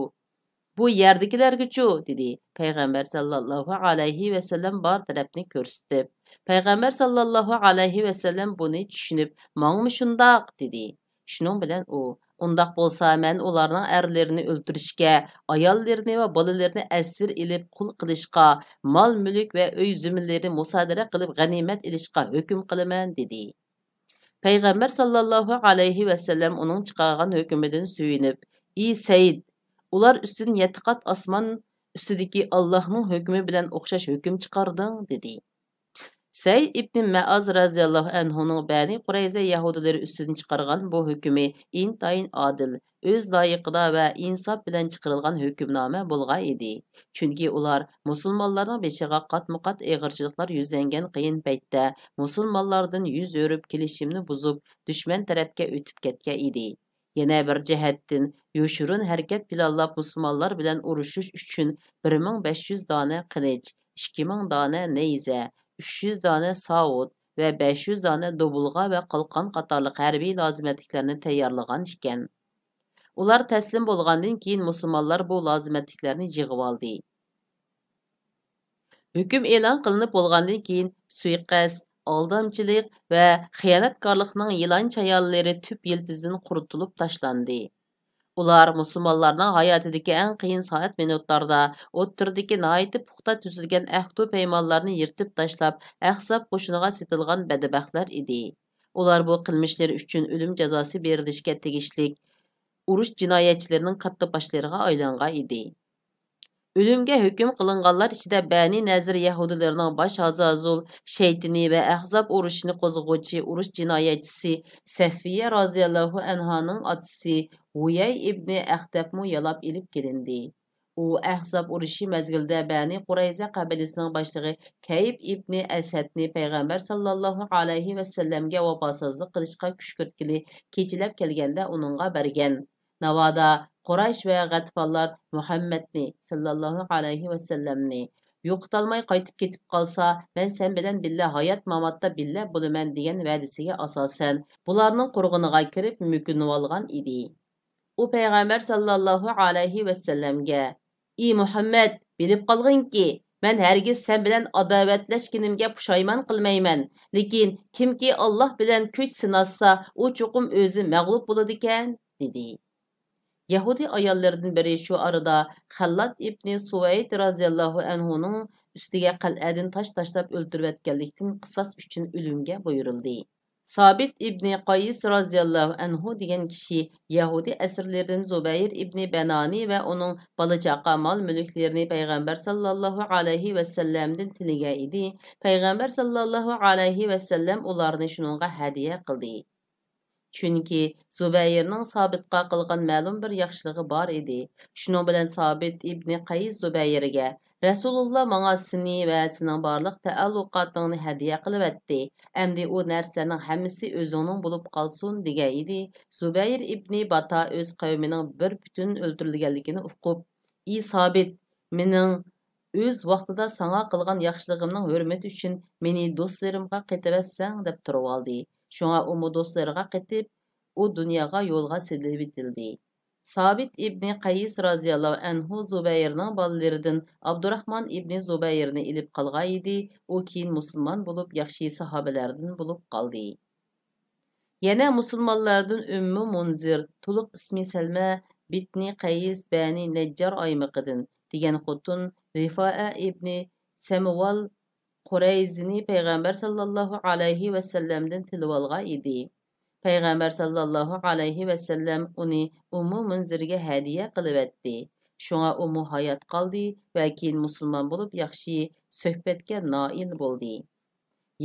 بۇ يەردىكىلەرگىچۇ؟ دېدى. پەيغەمبەر ساللاللاھۇ ئەلەيھى ۋەسەللەم بار تەرەپنى كۆرسىتىپ، پەيغەمبەر ساللاللاھۇ ئەلەيھى ۋەسەللەم بۇنى چۈشىنىپ، ماڭىمۇ شۇنداق، دېدى. شۇنىڭ بىلەن ئۇ، ئۇنداق بولسا مەن ئۇلارنىڭ ئەرلىرىنى ئۆلتۈرۈشكە، ئاياللىرىنى ۋە بالىلىرىنى ئەسىر ئېلىپ قۇل قىلىشقا، مال-مۈلۈك ۋە ئۆي زېمىنلىرىنى مۇسادىرە قىلىپ غەنىيمەت ئېلىشقا ھۆكۈم قىلىمەن، دېدى. پەيغەمبەر ساللاللاھۇ ئەلەيھى ۋەسەللەم ئۇنىڭ چىقارغان ھۆكمىدىن سۆيۈنۈپ، ئى سەئىد، ئۇلار ئۈستىدىن يەتتە قات ئاسمان ئۈستىدىكى ئاللاھنىڭ ھۆكمى بىلەن ئوخشاش ھۆكۈم چىقاردىڭ، دېدى. سەئىد ئىبنى مەئاز رەزىياللاھۇ ئەنھۇنىڭ بەنى قۇرەيزە يەھۇدىيلىرى ئۈستىدىن چىقارغان بۇ ھۆكمى ئىنتايىن ئادىل، ئۆز لايىقىدا ۋە ئىنساپ بىلەن چىقىرىلغان ھۆكۈمنامە بولغان ئىدى. چۈنكى ئۇلار مۇسۇلمانلارنىڭ بېشىغا قاتمۇقات ئېغىرچىلىقلار يۈزلەنگەن قىيىن پەيتتە مۇسۇلمانلاردىن يۈز ئۆرۈپ، كېلىشىمنى بۇزۇپ، دۈشمەن تەرەپكە ئۆتۈپ كەتكەن ئىدى. يەنە بىر جەھەتتىن، يوشۇرۇن ھەرىكەت پىلانلاپ، مۇسۇلمانلار بىلەن ئۇرۇشۇش ئۈچۈن بىر مىڭ بەش يۈز دانە قىلىچ، ئىككى مىڭ دانە نەيزە، ئۈچ يۈز دانە ساۋۇت ۋە بەش يۈز دانە دوبۇلغا ۋە قالقان قاتارلىق ھەربىي لازىمەتلىكلەرنى تەييارلىغان ئىكەن. ئۇلار تەسلىم بولغاندىن كېيىن، مۇسۇلمانلار بۇ لازىمەتلىكلەرنى يىغىۋالدى. ھۆكۈم ئېلان قىلىنىپ بولغاندىن كېيىن، سۇيىقەست، ئالدامچىلىق ۋە خىيانەتكارلىقنىڭ يىلان چايانلىرى تۈپ يىلتىزىدىن قۇرۇتۇلۇپ تاشلاندى. ئۇلار مۇسۇلمانلارنىڭ ھاياتىدىكى ئەڭ قىيىن سائەت مىنۇتلاردا ئوتتۇرىدىكى ناھايىتى پۇختا تۈزۈلگەن ئەھدۇ پەيمانلارنى يىرتىپ تاشلاپ، ئەھزاب قوشۇنىغا سېتىلغان بەدبەختلەر ئىدى. ئۇلار بۇ قىلمىشلىرى ئۈچۈن ئۆلۈم جازاسى بېرىلىشكە تېگىشلىك ئۇرۇش جىنايەتچىلىرىنىڭ كاتتا باشلىرىغا ئايلانغان ئىدى. ئۆلۈمگە ھۆكۈم قىلىنغانلار ئىچىدە بەنى نەزىر يەھۇدىيلىرىنىڭ باش ھازازۇل شەيتىنى ۋە ئەھزاب ئۇرۇشىنى قوزغىغۇچى ئۇرۇش جىنايەتچىسى سەفىيە رازىياللاھۇ ئەنھانىڭ ئاتىسى ھۇيەي ئىبنى ئەختەبمۇ يالاپ ئېلىپ كېلىندى. ئۇ ئەھزاب ئۇرۇشى مەزگىلىدە بەنى قۇرەيزە قەبىلىسىنىڭ باشلىقى كەيب ئىبنى ئەسەدنى پەيغەمبەر ساللاللاھۇ ئەلەيھى ۋەسەللەمگە ۋاپاسىزلىق قىلىشقا كۈشكۈرتكىلى كېچىلەپ كەلگەندە ئۇنىڭغا بەرگەن. ناۋادا قۇرەيش ۋە غەتىپانلار مۇھەممەدنى ساللاللاھۇ ئەلەيھى ۋەسەللەمنى يوقىتالماي قايتىپ كېتىپ قالسا، مەن سەن بىلەن بىللە ھايات-ماماتتا بىللە بولىمەن دېگەن ۋەدىسىگە ئاساسەن، بۇلارنىڭ قورغىنىغا كىرىپ مۆكۈنۈۋالغان ئىدى. ئۇ پەيغەمبەر ساللاللاھۇ ئەلەيھى ۋەسەللەمگە، ئى مۇھەممەد، بىلىپ قالغىنكى، مەن ھەرگىز سەن بىلەن ئاداۋەتلەشكىنىمگە پۇشايمان قىلمايمەن، لېكىن كىمكى ئاللاھ بىلەن كۈچ سىناشسا، ئۇ چوقۇم ئۆزى مەغلۇپ بولىدىكەن، دېدى. يەھۇدىي ئاياللىرىدىن بىرى شۇ ئارىدا خەللات ئىبنى سۇۋەيد رازىياللاھۇ ئەنھۇنىڭ ئۈستىگە قەلئەدىن تاش تاشلاپ ئۆلتۈرۈۋەتكەنلىكتىن قىساس ئۈچۈن ئۆلۈمگە بۇيرۇلدى. سابىت ئىبنى قەيس رازىياللاھۇ ئەنھۇ دېگەن كىشى يەھۇدىي ئەسىرلىرىدىن زۇبەير ئىبنى بەنانى ۋە ئۇنىڭ بالا-چاقا، مال-مۈلۈكلىرىنى پەيغەمبەر ساللاللاھۇ ئەلەيھى ۋەسەللەمدىن تىلىگەن ئىدى. پەيغەمبەر ساللاللاھۇ ئەلەيھى ۋەسەللەم ئۇلارنى شۇنىڭغا ھەدىيە قىلدى. چۈنكى زۇبەيرنىڭ سابىتقا قىلغان مەلۇم بىر ياخشىلىقى بار ئىدى. شۇنىڭ بىلەن سابىت ئىبنى قەيس زۇبەيرگە، رەسۇلۇللا ماڭا سېنى ۋە سېنىڭ بارلىق تەئەللۇقاتىڭنى ھەدىيە قىلىۋەتتى. ئەمدى ئۇ نەرسىلەرنىڭ ھەممىسى ئۆزۈڭنىڭ بولۇپ قالسۇن» دېگەن ئىدى. زۇبەير ئىبنى باتا ئۆز قەۋمىنىڭ بىر پۈتۈن ئۆلتۈرۈلگەنلىكىنى ئۇقۇپ، «ئى سابىت، مېنىڭ ئۆز ۋاقتىدا ساڭا قىلغان ياخشىلىقىمنىڭ ھۆرمىتى ئۈچۈن مېنى دوستلىرىمغا قېتىۋەتسەڭ» دەپ تۇرۇۋالدى. شۇڭا ئۇمۇ دوستلىرىغا قېتىپ، ئۇ دۇنياغا يولغا سېلىۋېتىلدى. سابىت ئىبنى قەيس رازىياللاھۇ ئەنھۇ زۇبەيرنىڭ بالىلىرىدىن ئابدۇراخمان ئىبنى زۇبەيرنى ئېلىپ قالغان ئىدى، ئۇ كېيىن مۇسۇلمان بولۇپ، ياخشى ساھابىلەردىن بولۇپ قالدى. يەنە مۇسۇلمانلاردىن ئۈممۇ مۇنزىر، تولۇق ئىسمى سەلمە بىتنى قەيس بەنى نەججار ئايمىقىدىن، دېگەن خوتۇن رىفائە ئىبنى سەمۇۋال قۇرەيزىنى پەيغەمبەر ساللاللاھۇ ئەلەيھى ۋەسەللەمدىن تىلىۋالغان ئىدى. پەيغەمبەر ساللاللاھۇ ئەلەيھى ۋەسەللەم ئۇنى ئۇممۇ مۇنزىرگە ھەدىيە قىلىۋەتتى. شۇڭا ئۇمۇ ھايات قالدى ۋە كېيىن مۇسۇلمان بولۇپ، ياخشى سۆھبەتكە نائىل بولدى.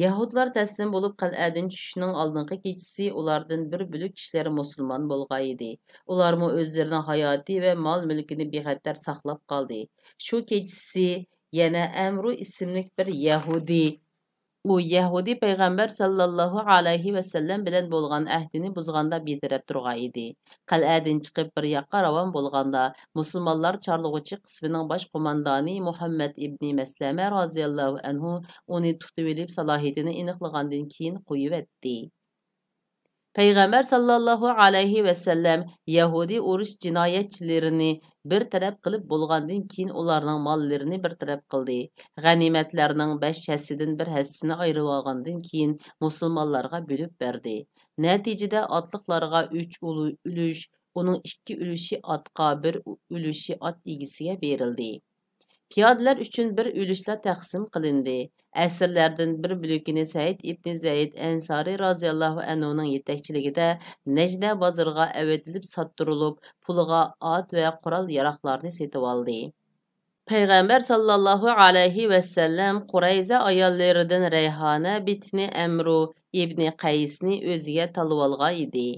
يەھۇدلار تەسلىم بولۇپ، قەلئەدىن چۈشۈشنىڭ ئالدىنقى كېچىسى ئۇلاردىن بىر بۆلەك كىشىلەر مۇسۇلمان بولغان ئىدى. ئۇلارمۇ ئۆزلىرىنىڭ ھاياتى ۋە مال-مۈلكىنى بىخەتەر ساقلاپ قالدى. شۇ كېچىسى يەنە ئەمرۇ ئىسىملىك بىر يەھۇدىي، ئۇ يەھۇدىي پەيغەمبەر ساللاللاھۇ ئەلەيھى ۋەسەللەم بىلەن بولغان ئەھدىنى بۇزغاندا بىتەرەپ تۇرغان ئىدى. قەلئەدىن چىقىپ بىر ياققا راۋان بولغاندا، مۇسۇلمانلار چارلىغۇچى قىسمىنىڭ باش قوماندانى مۇھەممەد ئىبنى مەسلەمە رازىياللاھۇ ئەنھۇ ئۇنى تۇتۇۋېلىپ، سالاھىيىتىنى ئېنىقلىغاندىن كېيىن قويۇۋەتتى. پەيغەمبەر ساللاللاھۇ ئەلەيھى ۋەسەللەم يەھۇدىي ئۇرۇش جىنايەتچىلىرىنى بىر تەرەپ قىلىپ بولغاندىن كېيىن، ئۇلارنىڭ ماللىرىنى بىر تەرەپ قىلدى. غەنىيمەتلەرنىڭ بەش ھەسسىدىن بىر ھەسسىسىنى ئايرىۋالغاندىن كېيىن، مۇسۇلمانلارغا بۆلۈپ بەردى. نەتىجىدە، ئاتلىقلارغا ئۈچ ئۇلۇ-، ئۈلۈش، ئۇنىڭ ئىككى ئۈلۈشى ئاتقا، بىر ئۈ-، ئۈلۈشى ئات ئىگىسىگە بېرىلدى. پىيادىلەر ئۈچۈن بىر ئۈلۈشلا تەقسىم قىلىندى. ئەسىرلەردىن بىر بۆلىكىنى سەئىد ئىبنى زەيد ئەنسارى رازىياللاھۇ ئەنھۇنىڭ يېتەكچىلىكىدە نەجدە بازىرىغا ئەۋېتىلىپ ساتتۇرۇلۇپ، پۇلىغا ئات ۋە قورال-ياراغلارنى سېتىۋالدى. پەيغەمبەر ساللاللاھۇ ئەلەيھى ۋەسەللەم قۇرەيزە ئاياللىرىدىن رەيھانە بىتنى ئەمرۇ ئىبنى قەيسنى ئۆزىگە تاللىۋالغان ئىدى.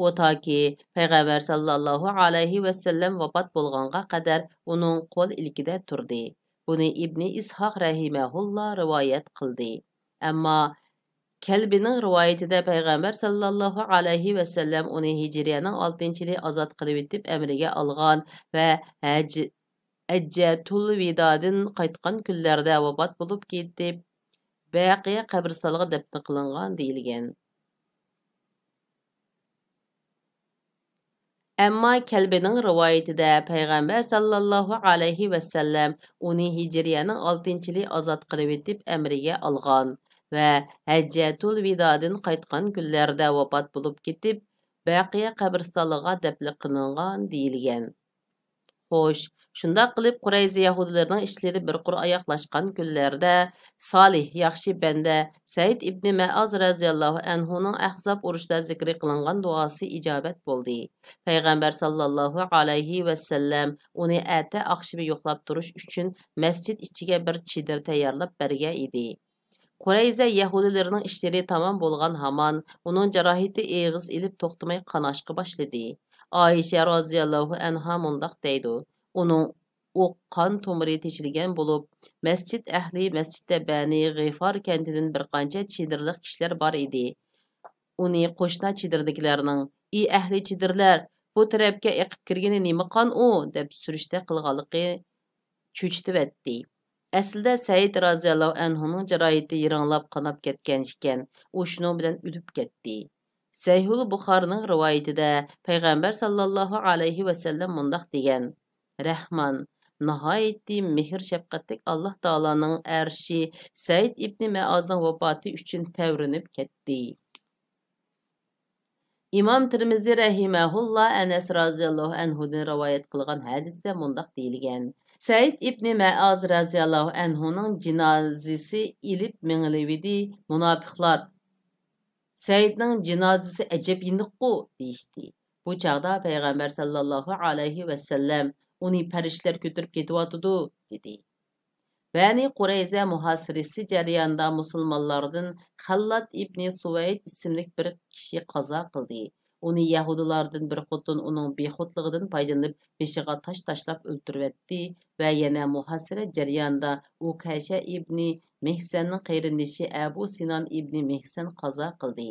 ئۇ تاكى پەيغەمبەر ساللاللاھۇ ئەلەيھى ۋەسەللەم ۋاپات بولغانغا قەدەر ئۇنىڭ قول ئىلكىدە تۇردى. بۇنى ئىبنى ئىسھاق رەھىمەھۇللا رىۋايەت قىلدى. ئەمما كەلبىنىڭ رىۋايىتىدە پەيغەمبەر ساللاللاھۇ ئەلەيھى ۋەسەللەم ئۇنى ھىجرىيەنىڭ ئالتىنچى يىلى ئازاد قىلىۋېتىپ ئەمرىگە ئالغان ۋە ھەج-، ھەججەتۇل ۋىدادىن قايتقان كۈنلەردە ۋاپات بولۇپ كېتىپ، بەقىيە قەبرىستانلىقىغا دەپنە قىلىنغان دېيىلگەن. ئەمما كەلبىنىڭ رىۋايىتىدە پەيغەمبەر ساللاللاھۇ ئەلەيھى ۋەسەللەم ئۇنى ھىجرىيەنىڭ ئالتىنچى يىلى ئازاد قىلىۋېتىپ ئەمرىگە ئالغان ۋە ھەججەتۇل ۋىدادىن قايتقان كۈنلەردە ۋاپات بولۇپ كېتىپ، بەقىيە قەبرىستانلىقىغا دەپنە قىلىنغان دېيىلگەن. خوش، شۇنداق قىلىپ قۇرەيزە يەھۇدىيلىرىنىڭ ئىشلىرى بىر قۇر ئاياغلاشقان كۈنلەردە، سالىھ، ياخشى بەندە سەئىد ئىبنى مەئاز رەزىياللاھۇ ئەنھۇنىڭ ئەھزاب ئۇرۇشىدا زىكرى قىلىنغان دۇئاسى ئىجابەت بولدى. پەيغەمبەر ساللاللاھۇ ئەلەيھى ۋەسەللەم ئۇنى ئەتە ئاخشىمى يوقلاپ تۇرۇش ئۈچۈن مەسچىت ئىچىگە بىر چېدىر تەييارلاپ بەرگەن ئىدى. قۇرەيزە يەھۇدىيلىرىنىڭ ئىشلىرى تامام بولغان ھامان، ئۇنىڭ جاراھىتى ئېغىز ئېلىپ توختىماي قاناشقا باشلىدى. ئائىشە رازىياللاھۇ ئەنھا مۇنداق دەيدۇ: ئۇنىڭ ئوق قان تومۇرى تېشىلگەن بولۇپ، مەسچىت ئەھلى مەسچىتتە بەنى غىفار كەنتىدىن بىر قانچە چېدىرلىق كىشىلەر بار ئىدى. ئۇنى قوشنا چېدىردىكىلەرنىڭ، «ئى ئەھلى چېدىرلەر، بۇ تەرەپكە ئېقىپ كىرگىنى نېمە قان ئۇ؟» دەپ سۈرۈشتە قىلغانلىقى چۆچۈتۈۋەتتى. ئەسلىدە سەئىد رازىياللاھۇ ئەنھۇنىڭ جاراھىتى يىرىڭلاپ قاناپ كەتكەن ئىكەن، ئۇ شۇنىڭ بىلەن ئۆلۈپ كەتتى. سەھىھۇل بۇخارىنىڭ رىۋايىتىدە پەيغەمبەر ساللاللاھۇ ئەلەيھى ۋەسەللەم مۇنداق دېگەن: رەھمان، ناھايىتى مېھىر-شەپقەتلىك ئاللاھ تائالانىڭ ئەرشى سەئىد ئىبنى مەئازنىڭ ۋاپاتى ئۈچۈن تەۋرىنىپ كەتتى. ئىمام تىرمىزى رەھىمەھۇللا ئەنەس رازىياللاھۇ ئەنھۇدىن رىۋايەت قىلغان ھەدىستە مۇنداق دېيىلگەن: سەئىد ئىبنى مەئاز رازىياللاھۇ ئەنھۇنىڭ جىنازىسى ئېلىپ مېڭىلىۋىدى، مۇناپىقلار: «سەئىدنىڭ جىنازىسى ئەجەب يېنىققۇ!» دېيىشتى. بۇ چاغدا پەيغەمبەر ساللاللاھۇ ئەلەيھى ۋەسەللەم: «ئۇنى پەرىشتىلەر كۆتۈرۈپ كېتىۋاتىدۇ» دېدى. بەنى قۇرەيزە مۇھاسىرىسى جەريانىدا مۇسۇلمانلاردىن خەللات ئىبنى سۇۋەيد ئىسىملىك بىر كىشى قازا قىلدى. ئۇنى يەھۇدىيلاردىن بىر خوتۇن ئۇنىڭ بىخۇدلۇقىدىن پايدىلىنىپ، بېشىغا تاش تاشلاپ ئۆلتۈرۈۋەتتى ۋە يەنە مۇھاسىرە جەريانىدا ئۇكاشە ئىبنى مېھسەننىڭ قېرىندىشى ئەبۇ سىنان ئىبنى مېھسەن قازا قىلدى.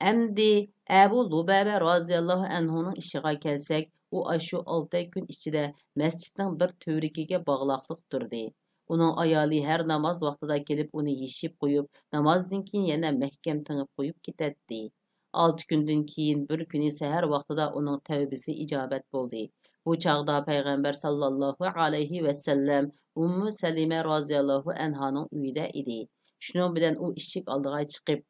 ئەمدى ئەبۇ لۇبابە رازىياللاھۇ ئەنھۇنىڭ ئىشىغا كەلسەك، ئۇ ئاشۇ ئالتە كۈن ئىچىدە مەسچىتنىڭ بىر تۈۋرۈكىگە باغلاقلىق تۇردى. ئۇنىڭ ئايالى ھەر ناماز ۋاقتىدا كېلىپ ئۇنى يېشىپ قويۇپ، نامازدىن كېيىن يەنە مەھكەم تېڭىپ قويۇپ كېتەتتى. ئالتە كۈندىن كېيىن بىر كۈنى سەھەر ۋاقتىدا ئۇنىڭ تەۋبىسى ئىجابەت بولدى. بۇ چاغدا پەيغەمبەر ساللاللاھۇ ئەلەيھى ۋەسەللەم ئۇممۇ سەلىمە رازىياللاھۇ ئەنھانىڭ ئۆيىدە ئىدى. شۇنىڭ بىلەن ئۇ ئىشىك ئالدىغا چىقىپ،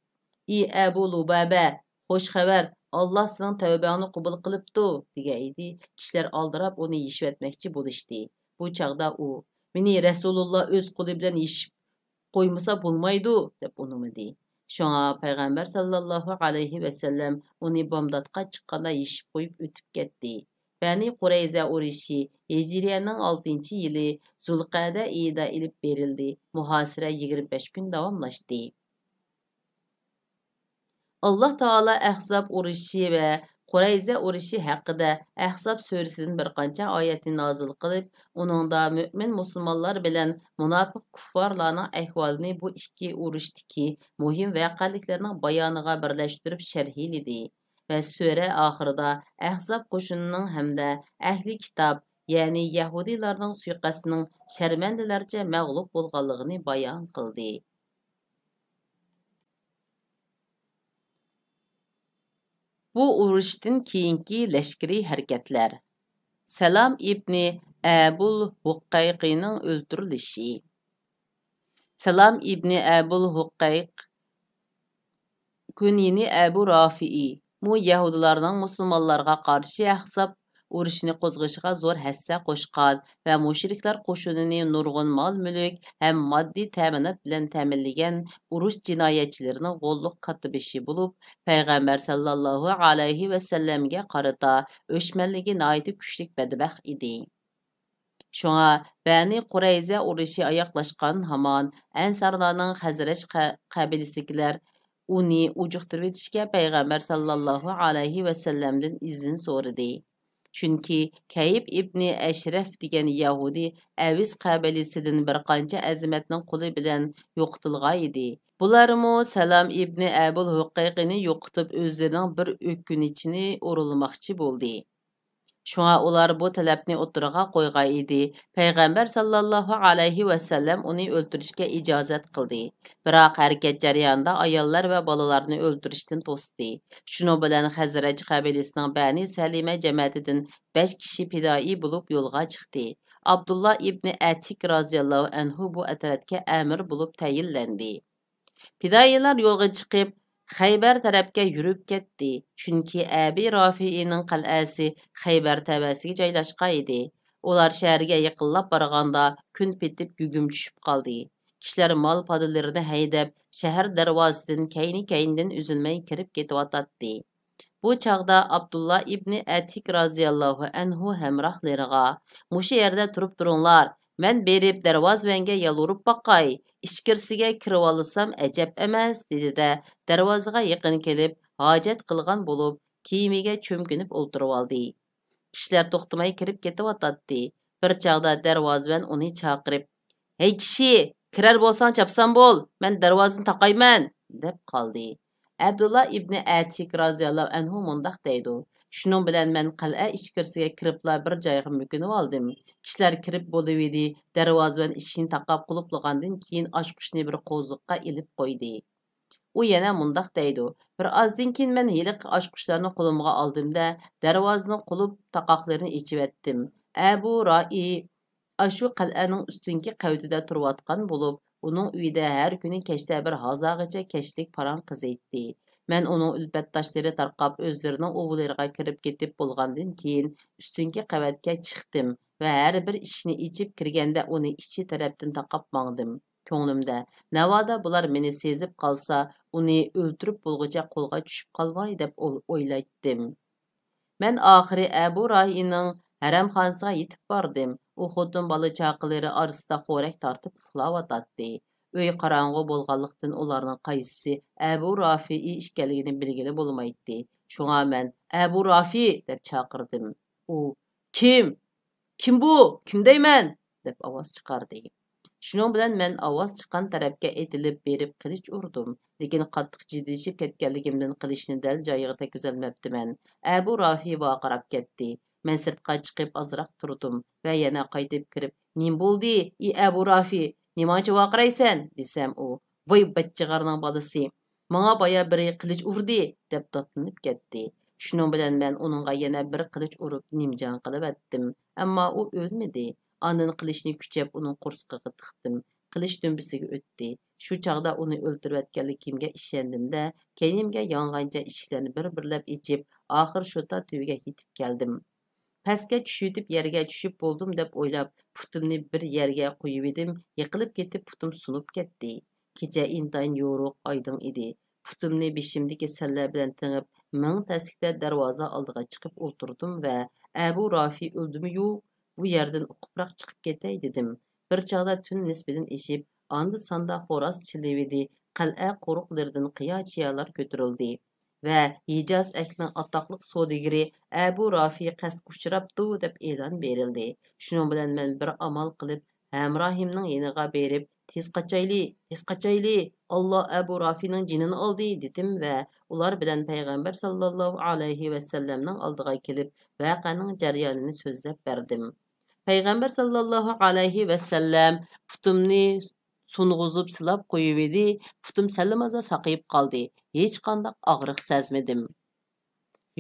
ئى ئەبۇ لۇبابە، خوش خەۋەر، ئاللا سېنىڭ تەۋبەڭنى قوبۇل قىلىپتۇ، دېگەن ئىدى. كىشىلەر ئالدىراپ ئۇنى يېشىۋەتمەكچى بولۇشتى. بۇ چاغدا ئۇ، مېنى رەسۇلۇللا ئۆز قولى بىلەن يېشىپ قويمىسا بولمايدۇ، دەپ ئۇنىمىدى. شۇڭا پەيغەمبەر ساللاللاھۇ ئەلەيھى ۋەسەللەم ئۇنى بامداتقا چىققاندا يېشىپ قويۇپ ئۆتۈپ كەتتى. بەنى قۇرەيزە ئۇرۇشى ھىجرىيەنىڭ ئالتىنچى يىلى زۇلقەدە ئېيىدا ئېلىپ بېرىلدى. مۇھاسىرە يىگىرمە بەش كۈن داۋاملاشتى. ئاللا تائالا ئەھزاب ئۇرۇشى ۋە قۇرەيزە ئۇرۇشى ھەققىدە ئەھزاب سۈرىسىدىن بىر قانچە ئايەتنى نازىل قىلىپ، ئۇنىڭدا مۆمىن مۇسۇلمانلار بىلەن مۇناپىق كۇففارلارنىڭ ئەھۋالىنى بۇ ئىككى ئۇرۇشتىكى مۇھىم ۋەقەلىكلەرنىڭ بايانىغا بىرلەشتۈرۈپ شەرھلىدى ۋە سۈرە ئاخىرىدا ئەھزاب قوشۇنىنىڭ ھەمدە ئەھلى كىتاب، يەنى يەھۇدىيلارنىڭ سۇيىقەستىنىڭ شەرمەندىلەرچە مەغلۇپ بولغانلىقىنى بايان قىلدى. بۇ ئۇرۇشتىن كېيىنكى لەشكىرىي ھەرىكەتلەر. سالام ئىبنى ئەبۇل ھۇقەيقىنىڭ ئۆلتۈرۈلۈشى. سالام ئىبنى ئەبۇل ھۇقەيق، كۈنىيىنى ئەبۇ رافىئى، بۇ يەھۇدىيلارنىڭ مۇسۇلمانلارغا قارشى ئەھزاب ئۇرۇشىنى قوزغىشىغا زور ھەسسە قوشقان ۋە مۇشرىكلار قوشۇنىنى نۇرغۇن مال-مۈلۈك ھەم ماددىي تەمىنات بىلەن تەمىنلىگەن ئۇرۇش جىنايەتچىلىرىنىڭ غوللۇق كاتتىبېشى بولۇپ، پەيغەمبەر ساللاللاھۇ ئەلەيھى ۋەسەللەمگە قارىتا ئۆچمەنلىكى ناھايىتى كۈچلۈك بەدبەخت ئىدى. شۇڭا بەنى قۇرەيزە ئۇرۇشى ئاياغلاشقان ھامان، ئەنسارلارنىڭ خەزرەج قە-، قەبىلىسىدىكىلەر ئۇنى ئۇجۇقتۇرۇۋېتىشكە پەيغەمبەر ساللاللاھۇ ئەلەيھى ۋەسەللەمدىن ئىزىن سورىدى. چۈنكى كەيب ئىبنى ئەشرەف دېگەن يەھۇدىي ئەۋس قەبىلىسىدىن بىر قانچە ئەزىمەتنىڭ قولى بىلەن يوقىتىلغان ئىدى. بۇلارمۇ سالام ئىبنى ئەبۇل ھۇقەيقىنى يوقىتىپ، ئۆزلىرىنىڭ بىر ئۆكۈنۈشىنى ئورۇنلىماقچى بولدى. شۇڭا ئۇلار بۇ تەلەپنى ئوتتۇرىغا قويغان ئىدى. پەيغەمبەر ساللاللاھۇ ئەلەيھى ۋەسەللەم ئۇنى ئۆلتۈرۈشكە ئىجازەت قىلدى. بىراق ھەرىكەت جەريانىدا ئاياللار ۋە بالىلارنى ئۆلتۈرۈشتىن توستى. شۇنىڭ بىلەن خەزرەج قەبىلىسىنىڭ بەنى سەلىمە جەمەتىدىن بەش كىشى پىدائىي بولۇپ يولغا چىقتى. ئابدۇللا ئىبنى ئەتىك رازىياللاھۇ ئەنھۇ بۇ ئەترەتكە ئەمىر بولۇپ تەيىنلەندى. پىدائىيلار يولغا چىقىپ، خەيبەر تەرەپكە يۈرۈپ كەتتى، چۈنكى ئەبى رافىئىنىڭ قەلئەسى خەيبەر تەۋەسىگە جايلاشقان ئىدى. ئۇلار شەھەرگە يېقىنلاپ بارغاندا، كۈن پېتىپ، گۈگۈم چۈشۈپ قالدى. كىشىلەر مال-پادىلىرىنى ھەيدەپ، شەھەر دەرۋازىسىدىن كەينى-كەينىدىن ئۈزۈلمەي كىرىپ كېتىۋاتاتتى. بۇ چاغدا ئابدۇللا ئىبنى ئەتىك رازىياللاھۇ ئەنھۇ ھەمراھلىرىغا، مۇشۇ يەردە تۇرۇپ تۇرۇڭلار، مەن بېرىپ دەرۋازىۋەنگە يالۋۇرۇپ باقاي، ئىچكىرىسىگە كىرىۋالسام ئەجەب ئەمەس، دېدى-دە، دەرۋازىغا يېقىن كېلىپ، ھاجەت قىلغان بولۇپ، كىيىمىگە چۆمكۈنۈپ ئولتۇرۇۋالدى. كىشىلەر توختىماي كىرىپ كېتىۋاتاتتى. بىر چاغدا دەرۋازىۋەن ئۇنى چاقىرىپ، ھەي كىشى، كىرەر بولساڭ چاپسان بول، مەن دەرۋازىنى تاقايمەن، دەپ قالدى. ئەبدۇللا ئىبنى ئەتىك رازىياللاھۇ ئەنھۇ مۇنداق دەيدۇ، شۇنىڭ بىلەن مەن قەلئە ئىچكىرىسىگە كىرىپلا بىر جايغا مۆكۈنۈۋالدىم. كىشىلەر كىرىپ بولۇۋىدى، دەرۋازىۋەن ئىشىكنى تاقاپ قۇلۇپلىغاندىن كېيىن ئاچقۇچنى بىر قوزۇققا ئېلىپ قويدى. ئۇ يەنە مۇنداق دەيدۇ، بىر ئازدىن كېيىن مەن ھېلىقى ئاچقۇچلارنى قولۇمغا ئالدىم-دە، دەرۋازىنىڭ قۇلۇپ تاقاقلىرىنى ئېچىۋەتتىم. ئەبۇ رائى ئاشۇ قەلئەنىڭ ئۈستۈنكى قەۋىتىدە تۇرۇۋاتقان بولۇپ، ئۇنىڭ ئۆيىدە ھەر كۈنى كەچتە بىر ھازاغىچە كەچلىك پاراڭ قىزىيتتى. مەن ئۇنىڭ ئۈلپەتداشلىرى تارقاپ، ئۆزلىرىنىڭ ئۇۋىلىرىغا كىرىپ كېتىپ بولغاندىن كېيىن، ئۈستۈنكى قەۋەتكە چىقتىم ۋە ھەر بىر ئىشىكنى ئېچىپ كىرگەندە ئۇنى ئىچى تەرەپتىن تاقاپ ماڭدىم. كۆڭلۈمدە، ناۋادا بۇلار مېنى سېزىپ قالسا، ئۇنى ئۆلتۈرۈپ بولغۇچە قولغا چۈشۈپ قالماي، دەپ ئول-، ئويلايتتىم. مەن ئاخىرى ئەبۇ راھىنىڭ ھەرەمخانىسىغا يېتىپ باردىم. ئۇ خوتۇن بالا چاقىلىرى ئارىسىدا خورەك تارتىپ ئۇخلاۋاتاتتى. ئۆي قاراڭغۇ بولغانلىقتىن، ئۇلارنىڭ قايسىسى ئەبۇ رافىئى ئىكەنلىكىنى بىلگىلى بولمايتتى. شۇڭا مەن، «ئەبۇ رافىئى!» دەپ چاقىردىم. ئۇ، «كىم؟ كىم بۇ؟ كىم دەيمەن؟» دەپ ئاۋاز چىقاردى. شۇنىڭ بىلەن مەن ئاۋاز چىققان تەرەپكە ئېتىلىپ بېرىپ قىلىچ ئۇردۇم. لېكىن قاتتىق جىددىيلىشىپ كەتكەنلىكىمدىن قىلىچنى دەل جايىغا تەگكۈزەلمەپتىمەن. ئەبۇ رافى ۋارقىراپ كەتتى. مەن سىرتقا چىقىپ ئازراق تۇردۇم ۋە يەنە قايتىپ كىرىپ، «نېمە بولدى، ئى ئەبۇ رافى؟ نېمانچە ۋارقىرايسەن؟» دېسەم ئۇ، «ۋاي بەچچىغارنىڭ بالىسى! ماڭا بايا بىرى قىلىچ ئۇردى!» دەپ داتلىنىپ كەتتى. شۇنىڭ بىلەن مەن ئۇنىڭغا يەنە بىر قىلىچ ئۇرۇپ نىمجان قىلىۋەتتىم. ئەمما ئۇ ئۆلمىدى. ئاندىن قىلىچنى كۈچەپ ئۇنىڭ قورسىقىغا تىقتىم. قىلىچ دۈمبىسىگە ئۆتتى. شۇ چاغدا ئۇنى ئۆلتۈرۈۋەتكەنلىكىمگە ئىشەندىم-دە، كەينىمگە يانغانچە ئىشىكلەرنى بىر-بىرلەپ ئېچىپ، ئاخىر شوتا تۈۋىگە يېتىپ كەلدىم. پەسكە چۈشۈۋېتىپ يەرگە چۈشۈپ بولدۇم دەپ ئويلاپ، پۇتۇمنى بىر يەرگە قويۇۋىدىم، يىقىلىپ كېتىپ پۇتۇم سۇنۇپ كەتتى. كېچە ئىنتايىن يورۇق، ئايدىڭ ئىدى. پۇتۇمنى بېشىمدىكى سەللە بىلەن تېڭىپ، مىڭ تەسلىكتە دەرۋازا ئالدىغا چىقىپ ئولتۇردۇم ۋە، «ئەبۇ رافى ئۆلدىمۇ يوق؟ بۇ يەردىن ئۇقۇپراق چىقىپ كېتەي» دېدىم. بىر چاغدا تۈن نىسپىدىن ئېشىپ، ئاندا-ساندا خوراز چىللىۋىدى، قەلئە قورۇقلىرىدىن قىيا-چىيالار كۆتۈرۈلدى. ۋە ھىجاز ئەھلىنىڭ ئاتاقلىق سودىگىرى ئەبۇ رافى قەستكە ئۇچراپتۇ دەپ ئېلان بېرىلدى. شۇنىڭ بىلەن مەن بىر ئامال قىلىپ، ھەمراھىمنىڭ يېنىغا بېرىپ، «تېز قاچايلى، تېز قاچايلى! ئاللا ئەبۇ رافىنىڭ جېنىنى ئالدى!» دېدىم ۋە ئۇلار بىلەن پەيغەمبەر ساللاللاھۇ ئەلەيھى ۋەسەللەمنىڭ ئالدىغا كېلىپ، ۋەقەنىڭ جەريانىنى سۆزلەپ بەردىم. پەيغەمبەر ساللاللاھۇ ئەلەيھى ۋەسەللەم پۇتۇمنى سۇنغۇزۇپ سىلاپ قويۇۋىدى، پۇتۇم سەللىمازا ساقىيىپ قالدى، ھېچقانداق ئاغرىق سەزمىدىم.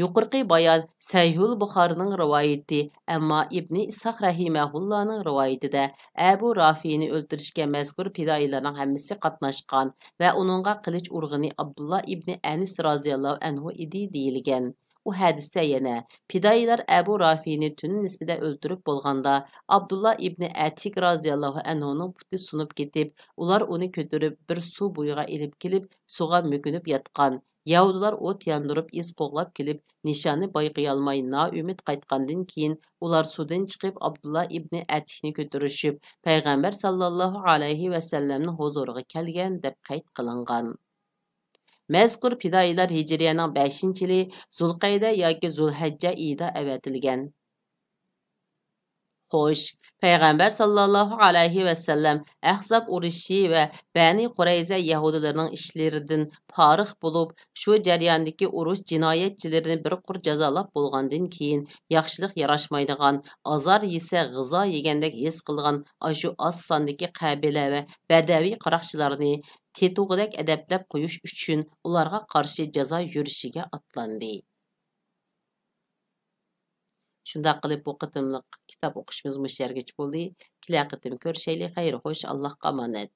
يۇقىرىقى بايان سەھىھۇل بۇخارىنىڭ رىۋايىتى، ئەمما ئىبنى ئىسھاق رەھىمەھۇللانىڭ رىۋايىتىدە ئەبۇ رافىنى ئۆلتۈرۈشكە مەزكۇر پىدائىيلارنىڭ ھەممىسى قاتناشقان ۋە ئۇنىڭغا قىلىچ ئۇرغىنى ئابدۇللا ئىبنى ئەنىس رازىياللاھۇ ئەنھۇ ئىدى دېيىلگەن. ئۇ ھەدىستە يەنە، پىدائىيلار ئەبۇ رافىنى تۈن نىسپىدە ئۆلتۈرۈپ بولغاندا، ئابدۇللا ئىبنى ئەتىك رازىياللاھۇ ئەنھۇنىڭ پۇتى سۇنۇپ كېتىپ، ئۇلار ئۇنى كۆتۈرۈپ بىر سۇ بويىغا ئېلىپ كېلىپ، سۇغا مۆكۈنۈپ ياتقان. يەھۇدىيلار ئوت ياندۇرۇپ، ئىز قوغلاپ كېلىپ، نىشاننى بايقىيالماي نائۈمىد قايتقاندىن كېيىن، ئۇلار سۇدىن چىقىپ، ئابدۇللا ئىبنى ئەتىكنى كۆتۈرۈشۈپ، پەيغەمبەر ساللاللاھۇ ئەلەيھى ۋەسەللەمنىڭ ھۇزۇرىغا كەلگەن، دەپ قەيت قىلىنغان. مەزكۇر پىدائىيلار ھىجرىيەنىڭ بەشىنچى يىلى زۇلقەيدە ياكى زۇلھەججە ئېيىدا ئەۋەتىلگەن. خوش، پەيغەمبەر ساللاللاھۇ ئەلەيھى ۋەسەللەم ئەھزاب ئۇرۇشى ۋە بەنى قۇرەيزە يەھۇدىيلىرىنىڭ ئىشلىرىدىن پارىخ بولۇپ، شۇ جەرياندىكى ئۇرۇش جىنايەتچىلىرىنى بىر قۇر جازالاپ بولغاندىن كېيىن، ياخشىلىق ياراشمايدىغان، ئازار يېسە غىزا يېگەندەك ھېس قىلغان ئاشۇ ئاز ساندىكى قەبىلە ۋە بەدەۋىي قاراقچىلارنى تېتىغۇدەك ئەدەپلەپ قويۇش ئۈچۈن ئۇلارغا قارشى جازا يۈرۈشىگە ئاتلاندى. شۇنداق قىلىپ، بۇ قېتىملىق كىتاب ئوقۇشىمىز مۇشۇ يەرگىچە بولدى. كېلەر قېتىم كۆرۈشەيلى. خەير خوش، ئاللاھقا ئامانەت.